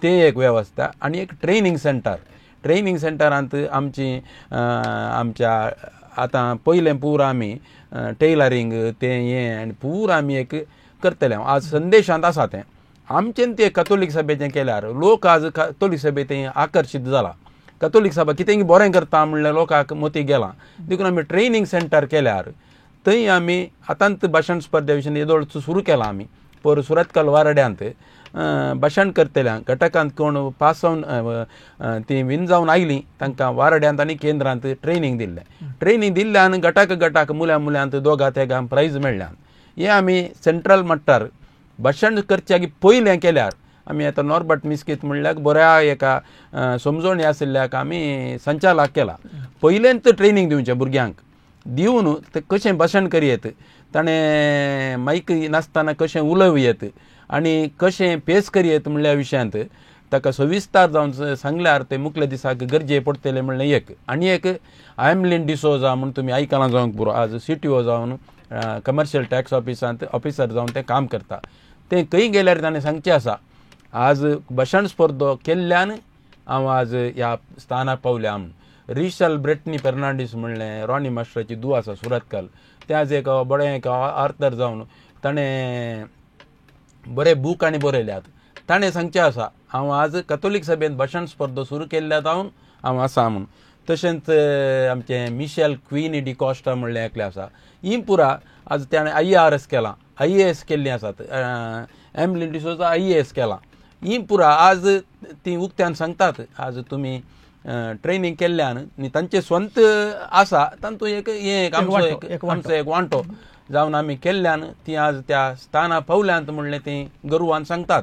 तें एक वेवस्था. आनी एक ट्रेनिंग सेंटर, ट्रेनिंग सेंटरांत आमची आमच्या आतां पयलें पुरा आमी टेलरींग तें हें आनी पुरा आमी एक करतले. आज संदेशांत आसा तें आमचें तें कथोलीक सभेचें केल्यार लोक आज कथोलीक सभे तें आकर्शीत जाला. कथोलीक सभा कितें बरें करता म्हणल्यार लोकांक मती गेलां. देखून आमी ट्रेनिंग सेंटर केल्यार थंय आमी आतांत भाशण स्पर्धा विशयी येदोळ सुरू केलां आमी. पर सुरतकल वारड्यांत भाशण करतल्यांक घटकांत कोण पास जावन ती विन जावन आयलीं तांकां वारड्यांत आनी केंद्रांत ट्रेनिंग दिल्लें. ट्रेनिंग दिल्ल्यान गटाक गटाक मुल्या मुल्यांत दोगा तेगां प्रायज मेळ्ळ्यान. हें आमी सेंट्रल मट्टार भाशण करच्या पयलें केल्यार आमी आतां नॉर्बर्ट मिस्कीत म्हणल्यार बऱ्या एका समजोणी आशिल्ल्याक आमी संचालक केला. पयलेंच ट्रेनिंग दिवचें भुरग्यांक, दिवन ते कशें भाशण करयेत, ताणें मायक नासतना कशें उलोवं येत आनी कशें पेस करयेत म्हणल्या विशयांत ताका सविस्तार जावन सांगल्यार ते मुखल्या दिसाक गरजे पडटले म्हणलें एक. आनी एक आयमलीन डिसोजा म्हूण तुमी आयकलां जावंक पुरो, आज CTO जावन कमर्शियल टॅक्स ऑफिसांत ऑफिसर जावन तें काम करता. तें खंय गेल्यार ताणें सांगचें आसा आज भाशण स्पर्धो केल्ल्यान हांव आज ह्या स्थानार पावल्या म्हूण. रिशल ब्रेटनी फेर्नांडीस म्हणलें रॉनी मास्टराची धूव आसा सुरतकल, तें आज एक बरें एक आर्थर जावन ताणें बरे बूक आनी बरयल्यात. ताणें सांगचें आसा हांव आज कथोलीक सभेंत भाशण स्पर्धो सुरू केल्ल्या जावन हांव आसा म्हूण. तशेंच आमचें मिशेल क्विनी डिकॉस्टा म्हणलें एकलें आसा, ही पुरा आज ताणें IRS केलां, IAS केल्लीं आसात, एमलीन डिसोजा IAS केलां. ही पुरा आज ती उक्त्यान सांगतात आज तुमी ट्रेनिंग केल्ल्यान आनी तांचे स्वंत आसा तांतूं एक हें एक आमचो एक वांटो जावन आमी केल्ल्यान ती आज त्या स्थाना पावल्यांत म्हणलें ती गर्वान सांगतात.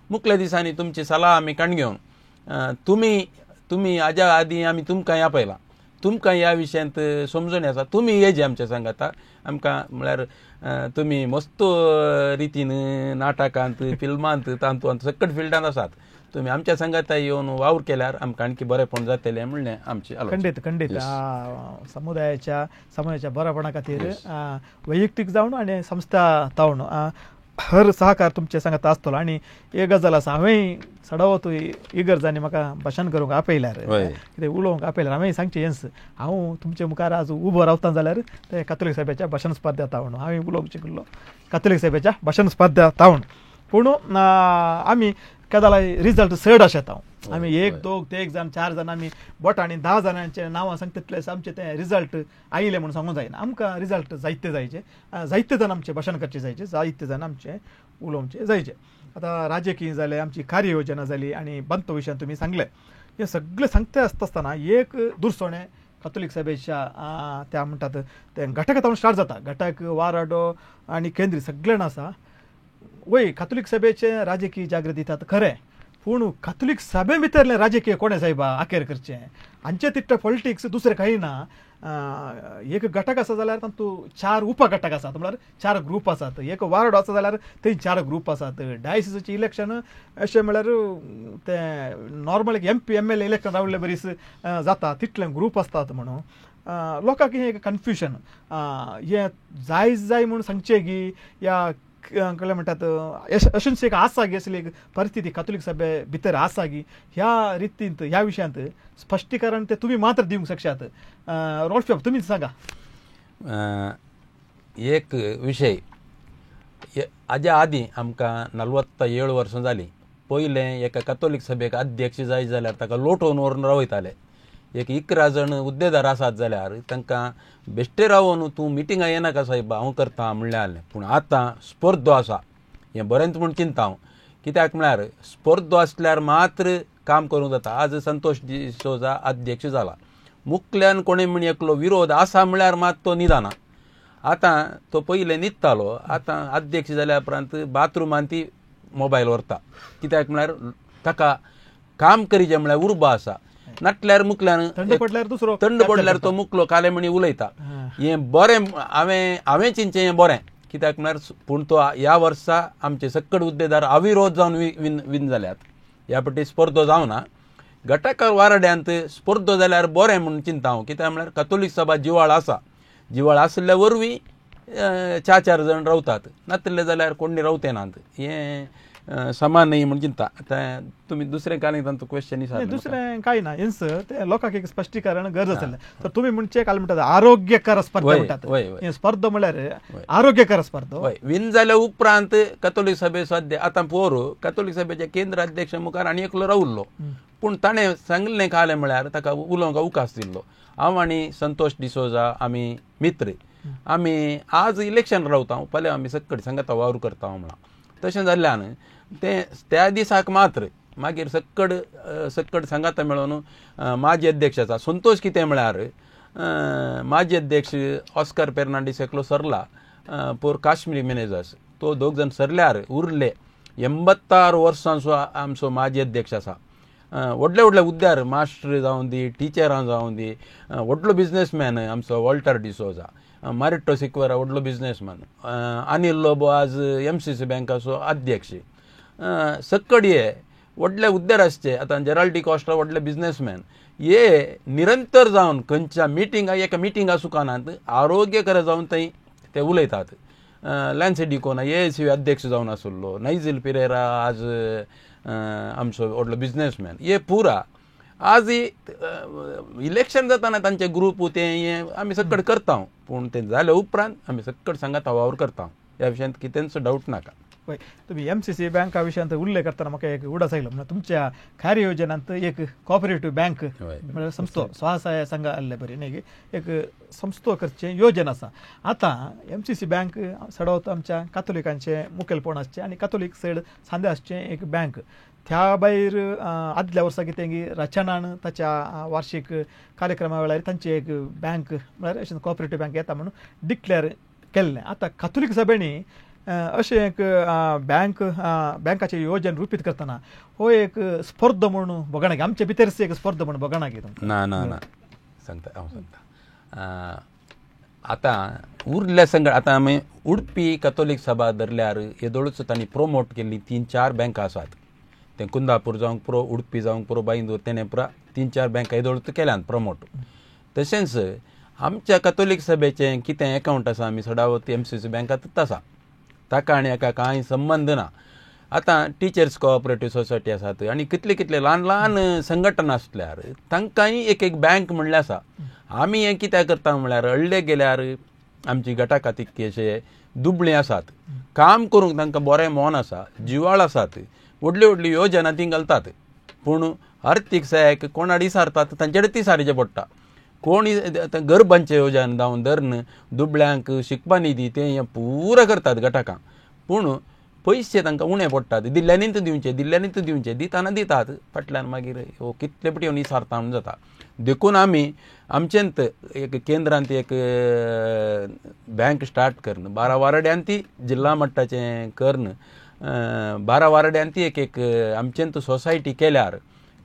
मुखल्या दिसांनी तुमची सलाह आमी काण घेवन तुमी तुमी हाज्या आदीं आमी तुमकां आपयलां, तुमकां ह्या विशयांत समजणी आसा, तुमी येजे आमच्या सांगाता आमकां म्हळ्यार तुमी मस्त रितीन नाटकांत फिल्मांत तातूंत सकट फिल्डांत आसात, तुमी आमच्या सांगाता येवन वावर केल्यार आमकां आणखी बरेंपण जातलें म्हणलें आमची. खंडीत खंडीत समुदायाच्या समाजाच्या बरेपणा खातीर वैयक्तीक जावन आनी संस्था जावन हर सहकार तुमचे सांगात आसतलो. आनी एक गजाल आसा, हांवें सडावत इगर्जांनी म्हाका भाशण करूंक आपयल्यार, कितें उलोवंक आपयल्यार हांवें सांगचें हेंच, हांव तुमचे मुखार आज उबो रावता जाल्यार ते कातोलीक सभेच्या भाशण स्पर्धा तावण हांवें उलोवंक शिकिल्लो कातोलीक सभेच्या भाशण स्पर्धा तावण. पूण आमी केदाला रिजल्ट चड आशेता, आमी एक दोग तेग जाण चार जाण आमी बोटांनी 10 जाणांचे नांवां सांगता तितले आमचे ते रिजल्ट आयले म्हणून सांगूंक जायना. आमकां रिजल्ट जायते जायचे, जायते जाण आमचे भाशण करचे जायचे, जायते जाण आमचे उलोवचे जायचे. आतां राजकीय जालें, आमची कार्ययोजना जाली आनी बंद विशयान तुमी सांगलें, हें सगळें सांगता आसता आसतना एक दुरसोणें कातोलीक सभेच्या त्या म्हणटात तें घटक तावन स्टार्ट जाता, घटक वाराडो आनी केंद्रीय सगळें आसा. वय कातोलीक सभेचें राजकीय जागृती दितात खरें, पूण कातोलीक सभे भितरलें राजकीय कोणें सायबा आखेर करचें, हांचें तितलें पॉलिटिक्स दुसरें कांय ना. एक घटक आसा जाल्यार तातूंत 4 उपघटक आसात, म्हळ्यार 4 ग्रूप आसात. एक वार्ड आसा जाल्यार थंय 4 ग्रूप आसात. डायसिसाचें इलेक्शन अशें म्हळ्यार तें नॉर्मल एक MP MLA election रावल्ले बरीच जाता, तितलें ग्रूप आसतात म्हणून लोकांक हें एक कन्फ्युजन, हें जाय जाय म्हूण सांगचें की या कळ्ळें म्हणटात अशेंच एक आसा गी, असली एक परिस्थिती कातोलीक सभे भितर आसा गी, ह्या रितींत ह्या विशयांत स्पश्टीकरण ते तुमी मात्र दिवंक शकशात. रोल्फ बाब तुमीच सांगा. एक विशय हाज्या आदीं आमकां 47 वर्सां जालीं. पयलें एका कातोलीक सभेक अध्यक्ष जाय जाल्यार ताका लोटोवन व्हरून रावयताले. एक 11 जाण हुद्देदार आसात जाल्यार तांकां बेश्टे रावन तूं मिटिंगा येनाका सायबा हांव करता म्हणलें आहलें. पूण आतां स्पर्धो आसा, हें बरेंच म्हूण चिंता हांव, कित्याक म्हळ्यार स्पर्धो आसल्यार मात्र काम करूंक जाता. आज संतोष डिसोजा अध्यक्ष जाला, मुखल्यान कोणें म्हण एकलो विरोध आसा म्हळ्यार मात तो न्हिदना. आतां तो पयलें न्हिदतालो, आतां अध्यक्ष जाल्या उपरांत बाथरुमान ती मोबायल व्हरता, कित्याक म्हळ्यार ताका काम करीचें म्हळ्यार उर्बा आसा. नाटल्यार मुखल्यान थंड पडल्यार दुसरो थंड पडल्यार तो मुकलो काले म्हणी उलयता. हें बरें हांवें हांवें चिंतचें हें बरें, कित्याक म्हळ्यार पूण तो ह्या वर्सा आमचे सक्कड हुद्देदार अविरोध जावन विन विन जाल्यात. ह्या फावटी स्पर्धो जावना. घटक वारड्यांत स्पर्धो जाल्यार बरें म्हूण चिंता हांव, कित्याक म्हळ्यार कातोलीक सभा जिवाळ आसा, जिवाळ आसल्या वरवीं 4 4 जाण रावतात, नातले जाल्यार कोण रावते नात. हें समान न्ही म्हूण चिंता. आतां तुमी दुसरें कांय तांचो क्वेश्चन विचारलें, दुसरें कांय ना, हेंच तें लोकांक एक स्पश्टीकरण गरज आसलें. तर तुमी म्हणचे काल म्हणटात आरोग्यकर स्पर्धा म्हणटात, हें स्पर्धा म्हळ्यार आरोग्यकर स्पर्धा. हय, विन जाल्या उपरांत कातोलीक सभेचो आतां पोर कातोलीक सभेच्या केंद्र अध्यक्ष मुखार आनी एकलो रावल्लो, पूण ताणें सांगलें कालें म्हळ्यार ताका उलोवंक अवकाश दिल्लो. हांव आनी संतोष डिसोजा आमी मित्र, आमी आज इलेक्शन रावता, फाल्यां आमी सक्कड सांगाता वावर करता म्हळां. तशें जाल्ल्यान तें त्या दिसाक मात्र मागीर सक्कड सक्कड सांगाता मेळोवन माजी अध्यक्ष आसा संतोष कितें म्हळ्यार माजी अध्यक्ष ऑस्कर फेर्नांडीस एकलो सरला पोर काश्मीरी मॅनेजर्स, तो दोग जाण सरल्यार उरले. 86 वर्सांचो आमचो माजी अध्यक्ष आसा. व्हडले व्हडले हुद्द्यार मास्टर जावं दी, टिचरां जावं दी, व्हडलो बिजनेसमॅन आमचो वॉल्टर डिसोजा, मारिटो सिक्वेरा व्हडलो बिजनेसमॅन, अनिल लोबो आज MCC बँकाचो अध्यक्ष, सक्कड हे व्हडले हुद्द्यार आसचे. आतां जेराल्ड डिकॉस्टा व्हडले बिजनेसमॅन, हे निरंतर जावन खंयच्या मिटिंगा एका मिटिंगा सुकानात आरोग्यकर जावन थंय ते उलयतात. लॅन्सी डिकोना AIC अध्यक्ष जावन आसलो, नायजील पिरेरा आज आमचो व्हडलो बिजनेसमॅन, हे पुरा आज इलेक्शन जाताना तांचे ग्रूप ते हें आमी सक्कड करता, पूण तें जाल्या उपरांत आमी सक्कड सांगाता वावर करता, ह्या विशयांत कितेंच डावट नाका. हय, तुमी MCC बँका विशयांत उल्लेख करतना म्हाका एक उडास आयलो, म्हणल्यार तुमच्या कार्ययोजनांत एक कॉपरेटिव्ह बँक म्हळ्यार संस्थो स्वसहाय संघ आसले बरी न्ही, एक संस्थो करचें योजना आसा. आतां MCC bank चडवत आमच्या कातोलिकांचें मुखेलपण आसचें आनी कातोलीक चड सांदे आसचें एक बँक. त्या भायर आदल्या वर्सा कितें रचनान ताच्या वार्षीक कार्यक्रमा वेळार तांची एक बँक म्हळ्यार अशें कॉपरेटिव्ह बँक येता म्हणून डिक्लेअर केल्लें. आतां कातोलीक सभेंनी अशें एक बँक बँकाचें योजन रुपीत करतना हो एक स्पर्धा म्हणून बघणा, आमचे भितरच एक स्पर्धा म्हणून बघणा की ना ना ना सांगता हांव सांगता. आतां उरल्या संगट आतां आमी उडपी कॅथोलीक सभा धरल्यार येदोळूच तांणी प्रोमोट केल्ली 3-4 बँकां आसात. तें कुंदापूर जावंक पुरो, उडपी जावंक पुरो, बांयदूर, तेणें पुरा 3-4 बँका येदोळ केल्यान प्रमोट. तशेंच आमच्या कॅथोलीक सभेचें कितें एकावंट आसा आमी सदावत MCC बँकांतूच आसा, ताका आनी हाका कांय संबंद ना. आतां टिचर्स कोऑपरेटीव सोसायटी आसात आनी कितले कितले ल्हान ल्हान संघटना आसल्यार तांकांय एक एक बँक म्हणलें आसा. आमी हें कित्याक करता म्हणल्यार अडले गेल्यार आमची गटाका तितकी अशे दुबळीं आसात, काम करूंक तांकां बरें मन आसा, जिवाळ आसात, व्हडली व्हडली योजना ती घालतात, पूण आर्थीक सहाय्य कोणाक विसारतात तांचे कडेन ती सारचें पडटा. कोण गरबांचे योजना जावन धरून दुबळ्यांक शिकपा निधी ते हें पुरा करतात गटाकां, पूण पयशे तांकां उणें पडटात. दिल्ल्यांनीच दिवचे, दिल्ल्यांनीच दिवचे, दिताना दितात, फाटल्यान मागीर हो कितले पटी येवन विसारता म्हणून जाता. देखून आमी आमचेंत एक केंद्रांत एक बँक स्टार्ट करून 12 वारड्यान ती जिल्हा मट्टाचें करून 12 वारड्यान ती एक एक आमचेंत सोसायटी केल्यार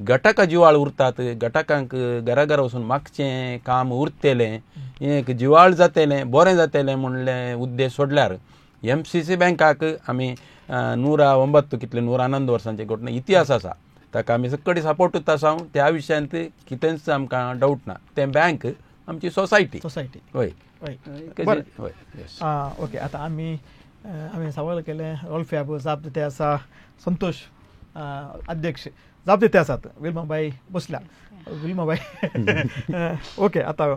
गटाका जिवाळ उरतात, गटाकांक घरा घरा वचून मागचें काम उरतलें, एक जिवाळ जातलें, बरें जातलें म्हणलें उद्देश सोडल्यार MCC बँकाक आमी 109 कितले 109 वर्सांचे घटना इतिहास आसा, ताका आमी सगळी सपोर्टूच आसा. त्या विशयांत कितेंच आमकां डावट ना. तें बँक आमची सोसायटी सोसायटी. हय हय ओके. आतां आमी आमी सवाल केलें रोल्फ्याब जाप दिते आसा, संतोष अध्यक्ष जाप दिते आसात, विल्माबाई बसल्या, विल्माबाई ओके. आतां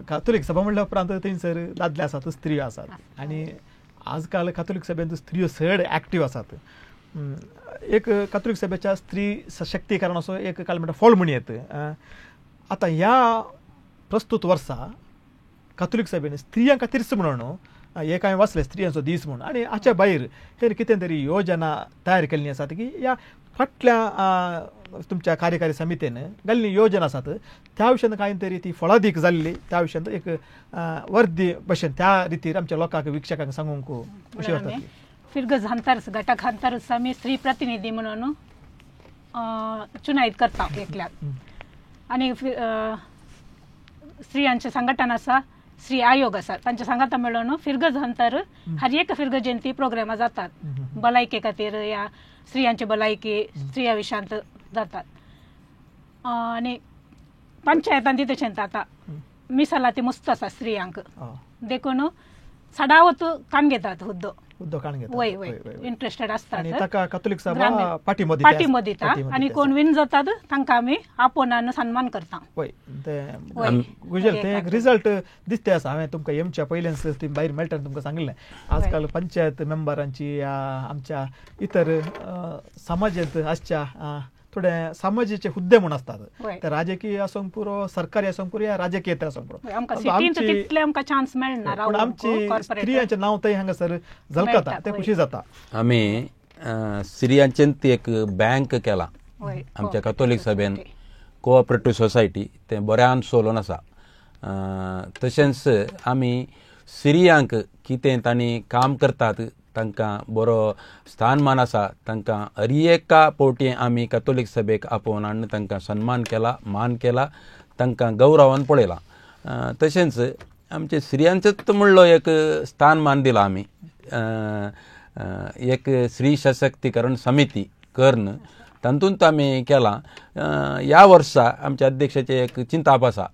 कातोलीक सभा म्हणल्या उपरांत थंयसर दादले आसात, स्त्रियो आसात, आनी आजकाल कातोलीक सभेंत स्त्रियो चड एक्टीव आसात. एक कातोलीक सभेच्या स्त्री सशक्तीकरण असो एक काल म्हणटा फळ म्हणयेत. आतां ह्या प्रस्तूत वर्सा कातोलीक सभेन स्त्रियां खातीरच म्हणून एक हांवें वाचलें स्त्रियांचो दीस म्हणून, आनी हाच्या भायर हेर कितें तरी योजना तयार केल्ली आसात की ह्या फाटल्या तुमच्या कार्यकारी समितीन घाल्ली योजना आसात त्या विशयान कांय तरी ती फळादीक जाल्ली, त्या विशयान एक वर्दी भशेन त्या रितीर आमच्या लोकांक विक्षकांक सांगूंक अशें जाता. फिरगज हांतारस गटाक हांतारस आमी स्त्री प्रतिनिधी म्हणून चुनायत करता एकल्याक, आनी स्त्रियांचें संघटन आसा, स्त्री आयोग आसा, तांच्या सांगाता मेळून फिरगज हंतर हर एक फिरगजयंती प्रोग्रामां जातात भलायके खातीर, ह्या स्त्रियांची भलायकी स्त्रिया विशयांत जातात. आनी पंचायतान ती तशेंच आतां मिसाला ती मस्त आसा स्त्रियांक, देखून सदावत काण घेतात हुद्दो वय वय इंट्रस्टेड आसतात पाठिंबो दिता, आनी कोण विन जातात तांकां आमी आपोवन सन्मान करता. गुजल तें एक रिजल्ट दिसते आसा. हांवें तुमकां येमच्या पयलेंच ती भायर मेळटा तुमकां सांगिल्लें, आजकाल पंचायत मेंबरांची आमच्या इतर समाजांत आसच्या थोडे समाजाचे हुद्दे म्हूण आसतात, ते राजकीय आसूंक पुरो, सरकारी आसूंक पुरो, या राजकीय आसूंक पुरो, पूण आमची स्त्रियांचें नांव थंय हांगासर झलकता, तें खुशी जाता. आमी स्त्रियांचें एक बँक केला आमच्या कॅथोलीक सभेन, कोऑपरेटीव सोसायटी, तें बऱ्यान सोलोन आसा. तशेंच आमी स्त्रियांक कितें तांणी काम करतात तांकां बरो स्थानमान आसा, तांकां हर एका पावटी आमी कॅथोलीक सभेक आपोवन हाडून तांकां सन्मान केला, मान केला, तांकां गौरवान पळयला. तशेंच आमचे स्त्रियांचोच म्हणलो एक स्थानमान दिला आमी, एक स्त्री सशक्तीकरण समिती करून तातूंत आमी केलां. ह्या वर्सा आमच्या अध्यक्षाचें एक चिंताप आसा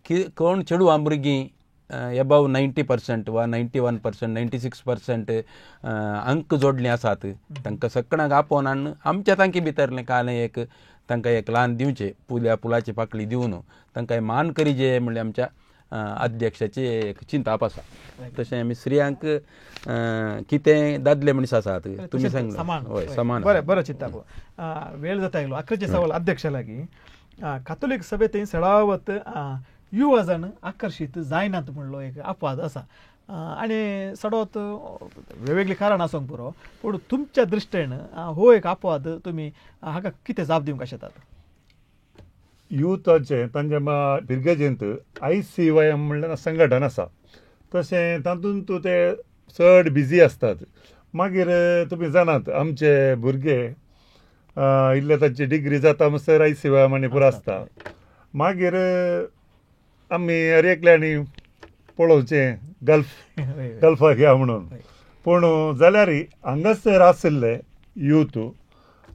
की कोण चेडवां भुरगीं एबव 90% वा 91%, 96% अंक जोडले आसात तांकां सगळ्यांक आपोवन हाडून आमच्या तांकी भितरलें कालें एक तांकां एक ल्हान दिवचें, पुल्या पुलाची पाकळी दिवन तांकां मान करीजे म्हणल्यार आमच्या अध्यक्षाचें एक चिंताप आसा. तशें आमी स्त्रियांक कितें दादले मनीस आसात तुमी सांगलें, हय समान. बरें बरें चिंताप वेळ जाता येयलो. आखरीचें सवाल अध्यक्षा लागीं, कातोलीक सभेंत सडावत युवा जाण आकर्शीत जायनात म्हणलो एक अपवाद आसा, आनी सडोत वेगवेगळीं कारणां आसूंक पुरो, पूण तुमच्या दृश्टीन हो एक अपवाद तुमी हाका कितें जाप दिवंक शकतात? युथाचें तांच्या फिरगजेंत ICYM म्हणल्यार संघटन आसा, तशें तातूंत ते चड बिजी आसतात. मागीर तुमी जाणात आमचे भुरगे इल्ले तांची डिग्री जाता म्हणसर ICYM आनी पुरो आसता. मागीर आमी हर एकल्यांनी पळोवचें गल्फाक या म्हणून, पूण जाल्यार हांगासर आशिल्ले यूथ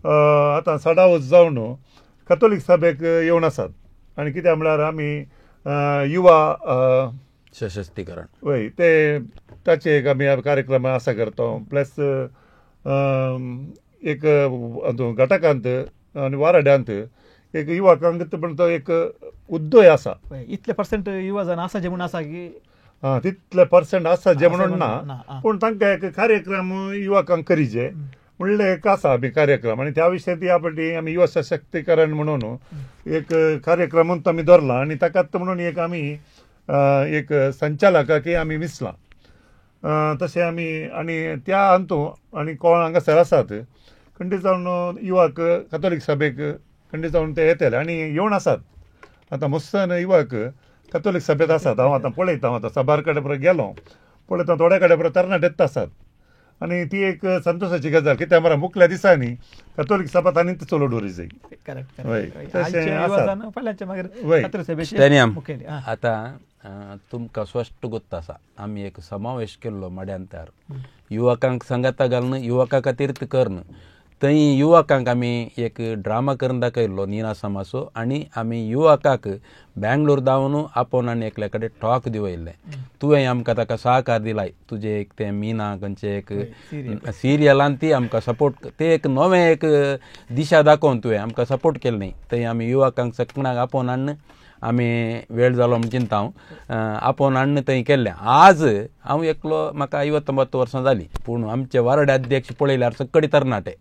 आतां सडावत जावन कथोलीक सभेक येवन आसात. आनी कित्याक म्हळ्यार आमी युवा सशक्तीकरण वय ते ताचे एक आमी कार्यक्रम आसा करता. प्लस एक घटकांत आनी वाराड्यांत एक युवकांक पण तो एक उद्दोय आसा. इतले पर्संट युवा जाण आसा जे म्हणून आसा की आं तितले पर्संट आसा जे म्हणून ना, पूण तांकां एक कार्यक्रम युवकांक करीजे म्हणलें एक आसा आमी कार्यक्रम. आनी त्या विशयांत ह्या फावटी आमी युवा सशक्तीकरण म्हणून एक कार्यक्रम आमी दवरला आनी ताकाच म्हणून एक आमी एक संचालकाक आमी विसलां तशें आमी. आनी त्या अंतू आनी कोण हांगासर आसात खंडीत जावन युवक कथोलीक सभेक खंडीत जावन ते येतले आनी येवन आसात. आतां मुस्तान युवक कथोलीक सभेंत आसात. हांव आतां पळयता, हांव आतां साबार कडेन परत गेलो पळयता थोड्या कडेन परत तरणाटे आसात आनी ती एक संतोशाची गजाल कित्याक म्हळ्यार मुखल्या दिसांनी कथोलीक सभा तांणी चलोवंक दवरी जाय. आतां तुमकां स्पश्ट गोत्त आसा आमी एक समावेश केल्लो माड्यांतार युवकांक सांगाता घालून युवकां खातीर करून थंय युवकांक आमी एक ड्रामा करून दाखयल्लो निनासमाचो आनी आमी युवकाक बेंगलोर धांवन आपोवन आनी एकल्या कडेन टॉक दिवयल्लें. तुवें आमकां ताका सहकार दिलाय तुजें एक तें मिना खंयचें एक सिरियलान ती आमकां सपोर्ट ते एक नवें एक दिशा दाखोवन तुवें आमकां सपोर्ट केलें न्ही. थंय आमी युवकांक सगळ्यांक आपोवन हाडून आमी वेळ जालो म्हण चिंता हांव आपोवन हाडून थंय केल्लें. आज हांव एकलो म्हाका 59 वर्सां जालीं पूण आमचे वार्ड अध्यक्ष पळयल्यार सगळे तरणाटे.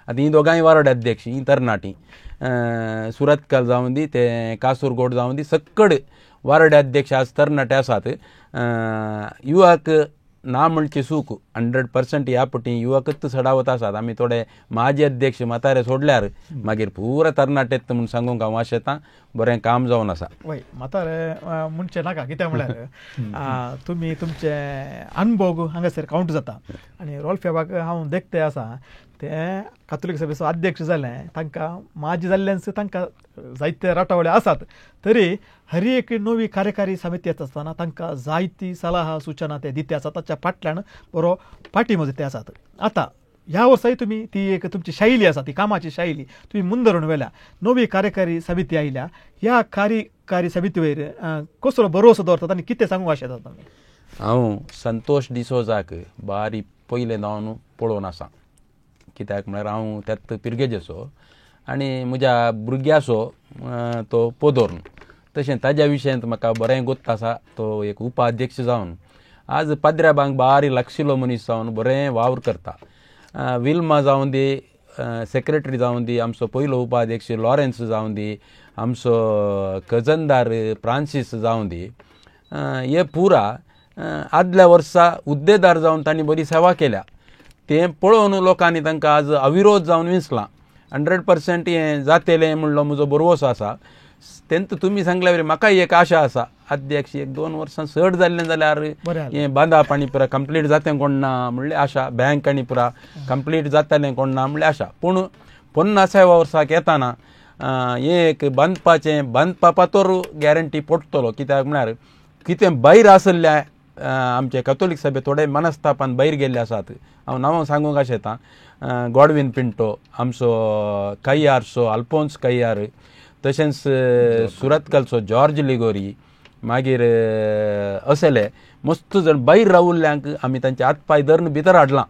आतां हीं दोगांय वार्ड अध्यक्ष हीं तरणाटी सुरतकाल जावं दी ते कासूरगोड जावं दी सगळे वार्ड अध्यक्ष आज तरणाटे आसात. युवक ना म्हणचे सूख 100% ह्या पटी युवकच चडावत आसात. आमी थोडे माजी अध्यक्ष म्हातारे सोडल्यार मागीर पुरा तरणाटेत म्हूण सांगूंक हांव आशेतां बरें काम जावन आसा. वय म्हातारे म्हणचें नाका कित्याक म्हळ्यार तुमी तुमचे अनुभव हांगासर कावंट जाता. आनी रोल्फेबाक हांव देखते आसा ते कातोलीक सभेचो अध्यक्ष जाले तांकां माजी जाल्ल्यान तांकां जायते राटावळे आसात तरी हर एक नवी कार्यकारी समिती येता आसतना तांकां जायती सलाह सुचना ते दिते आसात ताच्या फाटल्यान बरो फाटी ते आसात. आतां ह्या वर्साय तुमी ती एक तुमची शैली आसा ती कामाची शैली तुमी मुंदरून व्हेल्या नवी कार्यकारी समिती आयल्या ह्या कार्यकारी समिती वयर कसलो भरोसो दवरतात आनी कितें सांगूंक आशेतात तुमी? हांव संतोष डिसोजाक बारी पयलें जावन पळोवन आसा कित्याक म्हळ्यार हांव त्यात पिरगेजेचो आनी म्हज्या भुरग्याचो तो पोदोर तशें ताज्या विशयांत म्हाका बरें गोत्त आसा. तो एक उपाध्यक्ष जावन आज पाद्र्याबांक बारी लागशिल्लो मनीस जावन बरें वावर करता. विल्मा जावं दी सेक्रेटरी जावं दी आमचो पयलो उपाध्यक्ष लॉरेन्स जावं दी आमचो खजनदार फ्रांसीस जावं दी हे पुरा आदल्या वर्सा हुद्देदार जावन तांणी बरी सेवा केल्या तें पळोवन लोकांनी तांकां आज अविरोध जावन विंचलां. 100% हें जातलें म्हणलो म्हजो भरवसो आसा. तेंत तुमी सांगल्या वरी म्हाकाय एक आशा आसा अध्यक्ष 1-2 वर्सां चड जाल्लें जाल्यार हें बांदाप आनी पुरा कंप्लीट जातें कोण ना म्हणलें आशा बँक आनी पुरा कंप्लीट जातलें कोण ना म्हणलें आशा. पूण 50व्या वर्साक येताना हें एक बांदपाचें बांदपा पातोर गॅरंटी पडटलो कित्याक म्हळ्यार कितें भायर आसल्या आमचे कथोलीक सभे थोडे मनस्तापान भायर गेल्ले आसात. हांव नांवां सांगूंक आशेतां गॉडवीन पिंटो आमचो कैयारचो अल्फोन्स कैयार तशेंच सुरतकलचो जॉर्ज लिगोरी मागीर असले मस्त जण भायर रावल्ल्यांक आमी तांचे हात पांय धरून भितर हाडलां.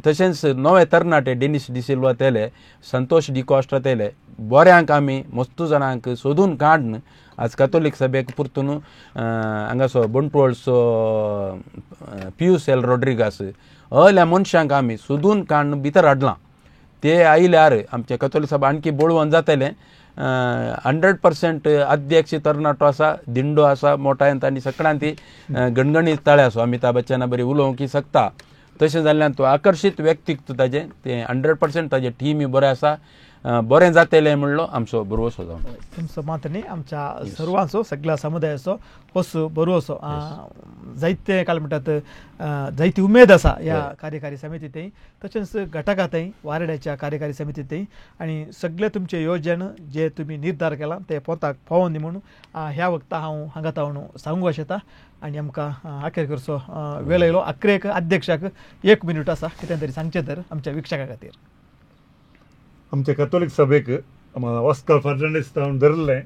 तशेंच नवे तरणाटे डेनिस डिसिल्वा तेले संतोष डिकॉस्टा तेले बऱ्यांक आमी मस्त जाणांक सोदून काडून आज कथोलीक सभेक परतून हांगासो बंटवळचो पियूस एल रॉड्रिगास असल्या मनशांक आमी सोदून काडून भितर हाडलां. ते आयल्यार आमचे कथोलीक सभा आणखी बळवंत जातलें. 100% अध्यक्ष तरणाटो आसा दिंडो आसा मोटायन तांणी सगळ्यान ती गणगणीत ताळे आसो अमिताभ बच्चना बरी उलोवंक शकता. तशें जाल्ल्यान तो आकर्शीत व्यक्तित्व ताजें तें 100% ताजें टीमय बरें आसा बरें जातलें म्हणलो आमचो भरवसो जावन तुमचो मात न्ही आमच्या सर्वांचो सगळ्या समुदायाचो असो भरवसो जायते काल म्हणटात जायती उमेद आसा ह्या कार्यकारी समितींतय तशेंच घटकांतय वारड्याच्या कार्यकारी समितींतय आनी सगळे तुमचे योजन जे तुमी निर्धार केला ते पोताक पावोन दी म्हणून ह्या वखता हांव हांगा तावन सांगूंक आशेता. आनी आमकां अखेर करचो वेळ येयलो अखेरेक अध्यक्षाक 1 मिनट आसा कितें तरी सांगचें तर आमच्या वीक्षकां खातीर. आमचे कॅथोलीक सभेक ऑस्कर फर्नांडीस तावन धरलें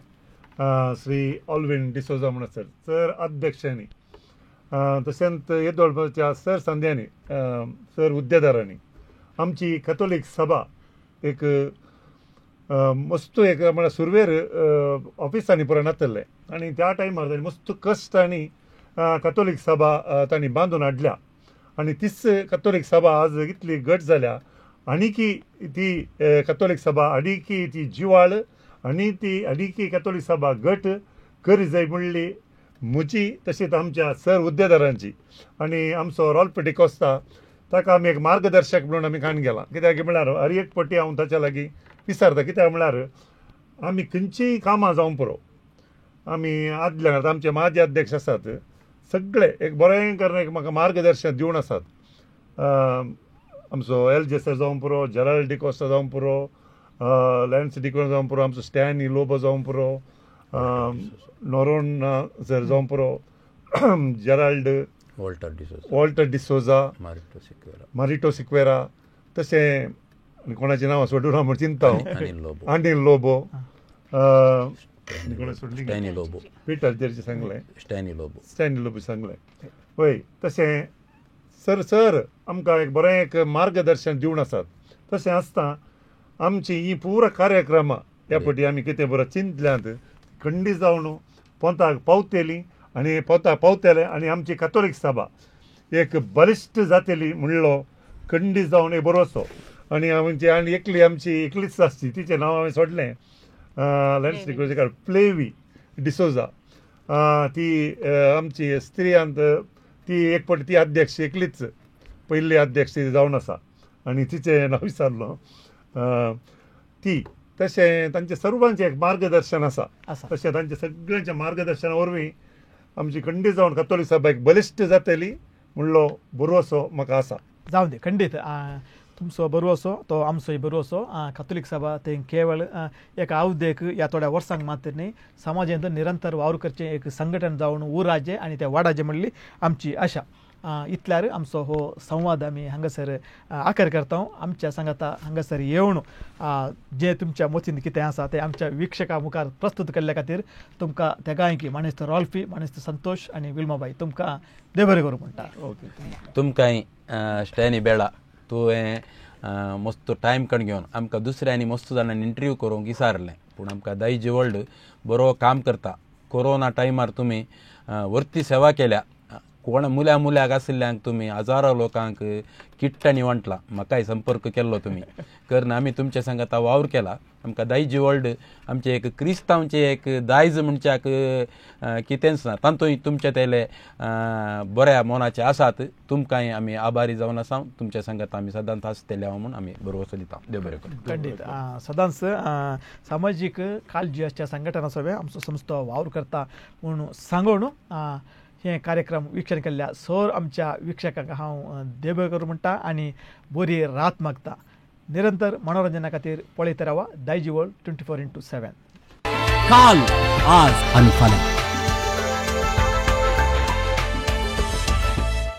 श्री ऑल्विन डिसोजा म्हणून सर सर अध्यक्षांनी, तशेंच येदोळच्या सर संद्यांनी, सर हुद्देदारांनी आमची कॅथोलीक सभा एक मस्त एक म्हळ्यार सुरवेर ऑफिसांनी पुराय नातलें आनी त्या टायमार तांणी मस्त कश्ट आनी कॅथोलीक सभा तांणी बांदून हाडल्या आनी तीच कॅथोलीक सभा आज इतली घट जाल्या आनी ती कॅथोलीक सभा आनी ती जिवाळ आनी ती आनी कॅथोलीक सभा घट करी जाय म्हणली म्हजी तशीच आमच्या सर हुद्देदारांची. आनी आमचो रॉल्फ डिकोस्ता ताका आमी एक मार्गदर्शक म्हणून आमी काण गेला, कित्याक म्हळ्यार हर एक पटी हांव ताच्या लागीं विचारता, कित्याक म्हळ्यार आमी खंयचीय कामां जावंक पुरो आमी आदल्या आमचे माजी अध्यक्ष आसात सगळे एक बरें करून एक म्हाका मार्गदर्शन दिवन आसात. आमचो एल जे सर जावंक पुरो, जेराल्ड डिकोस्ता जावंक पुरो, लॅन्स डिकोस्ता जावंक पुरो, आमचो स्टॅनी लोबो जावंक पुरो, नोरोन सर जावंक पुरो, जेराल्ड वॉल्टर डिसोजा, मारिटो सिक्वेरा, तशें आनी कोणाचें नांव सोडून हांव म्हण चिंता हांव, अनिल लोबो, कोणा सोडली पिटर जेरीचें सांगलें, स्टॅनी लोबो सांगलें वय. तशें सर सर आमकां एक बरें एक मार्गदर्शन दिवन आसात. तशें आसता आमची ही पुरा कार्यक्रमां ह्या फावटी आमी कितें बरें चिंतल्यांत खंडीत जावन पोंताक पावतली आनी पोंताक पावतले आनी आमची कॅथोलीक सभा एक बलिश्ट जातली म्हणलो खंडीत जावन एक बरोसो. आनी आमची आनी एकली आमची एकलीच आसची तिचें नांव हांवें सोडलें, लॅन्स डिकोस्ता प्लेवी डिसोजा, ती आमची स्त्रियांत ती एक फावटी ती अध्यक्ष एकलीच पयली अध्यक्ष जावन आसा आनी तिचें नांव विचारलो ती. तशें तांचें सर्वांचें एक मार्गदर्शन आसा, तशें तांचें सगळ्यांच्या मार्गदर्शना वरवीं आमची खंडीत जावन कॅथोलीक सभा एक बलिश्ट जातली म्हणलो बरोसो म्हाका आसा. जावं दी खंडीत तुमचो बरोसो तो आमचोय बरोसो. कॅथोलीक सभा तें केवळ एक आवदेक ह्या थोड्या वर्सांक मात्र न्ही, समाजांत निरंतर वावर करचें एक संघटन जावन उराचें आनी तें वाडाचें म्हणली आमची आशा. इतल्यार आमचो हो संवाद आमी हांगासर आकार करता. आमच्या सांगाता हांगासर येवन जे तुमच्या मतींत कितें आसा तें आमच्या वीक्षकां मुखार प्रस्तुत केल्ल्या खातीर तुमकां तेगांयकी मानेस्त रॉल्फी, मानेस्त संतोष आनी विल्माबाई तुमकां देव बरें करूं म्हणटा. ओके, तुमकांय स्टॅनी बेळा तुवें मस्त टायम काडून घेवन आमकां दुसऱ्यांनी मस्त जाणांनी इंटरव्यू करूंक विचारलें, पूण आमकां दायजी वर्ल्ड बरो काम करता. कोरोना टायमार तुमी वर्ती सेवा केल्या, कोण मुल्या मुल्याक आशिल्ल्यांक तुमी हजारो लोकांक किट्टांनी वांटला, म्हाकाय संपर्क केल्लो तुमी करून आमी तुमच्या सांगाता वावर केला. आमकां दायजी वर्ल्ड आमचें एक क्रिस्तांवचें एक दायज म्हणच्याक कितेंच ना, तातूंत तुमचे तेले बऱ्या मनाचे आसात, तुमकांय आमी आभारी जावन आसा. तुमच्या सांगाता आमी सदांच आसतले म्हूण आमी भरवसो दिता. देव बरें करूं. खंडीत सदांच सामाजीक काळजी आसच्या संघटना सगळें आमचो संस्था वावर करता म्हूण सांगून हे कार्यक्रम वीक्षण केल्ल्या सर आमच्या वीक्षकांक हांव देव करूं म्हणटा आनी बरी रात मागता. निरंतर मनोरंजना खातीर पळयत रावा दायजी वर्ल्ड 24x7. काल, आज आनी फाल्यां.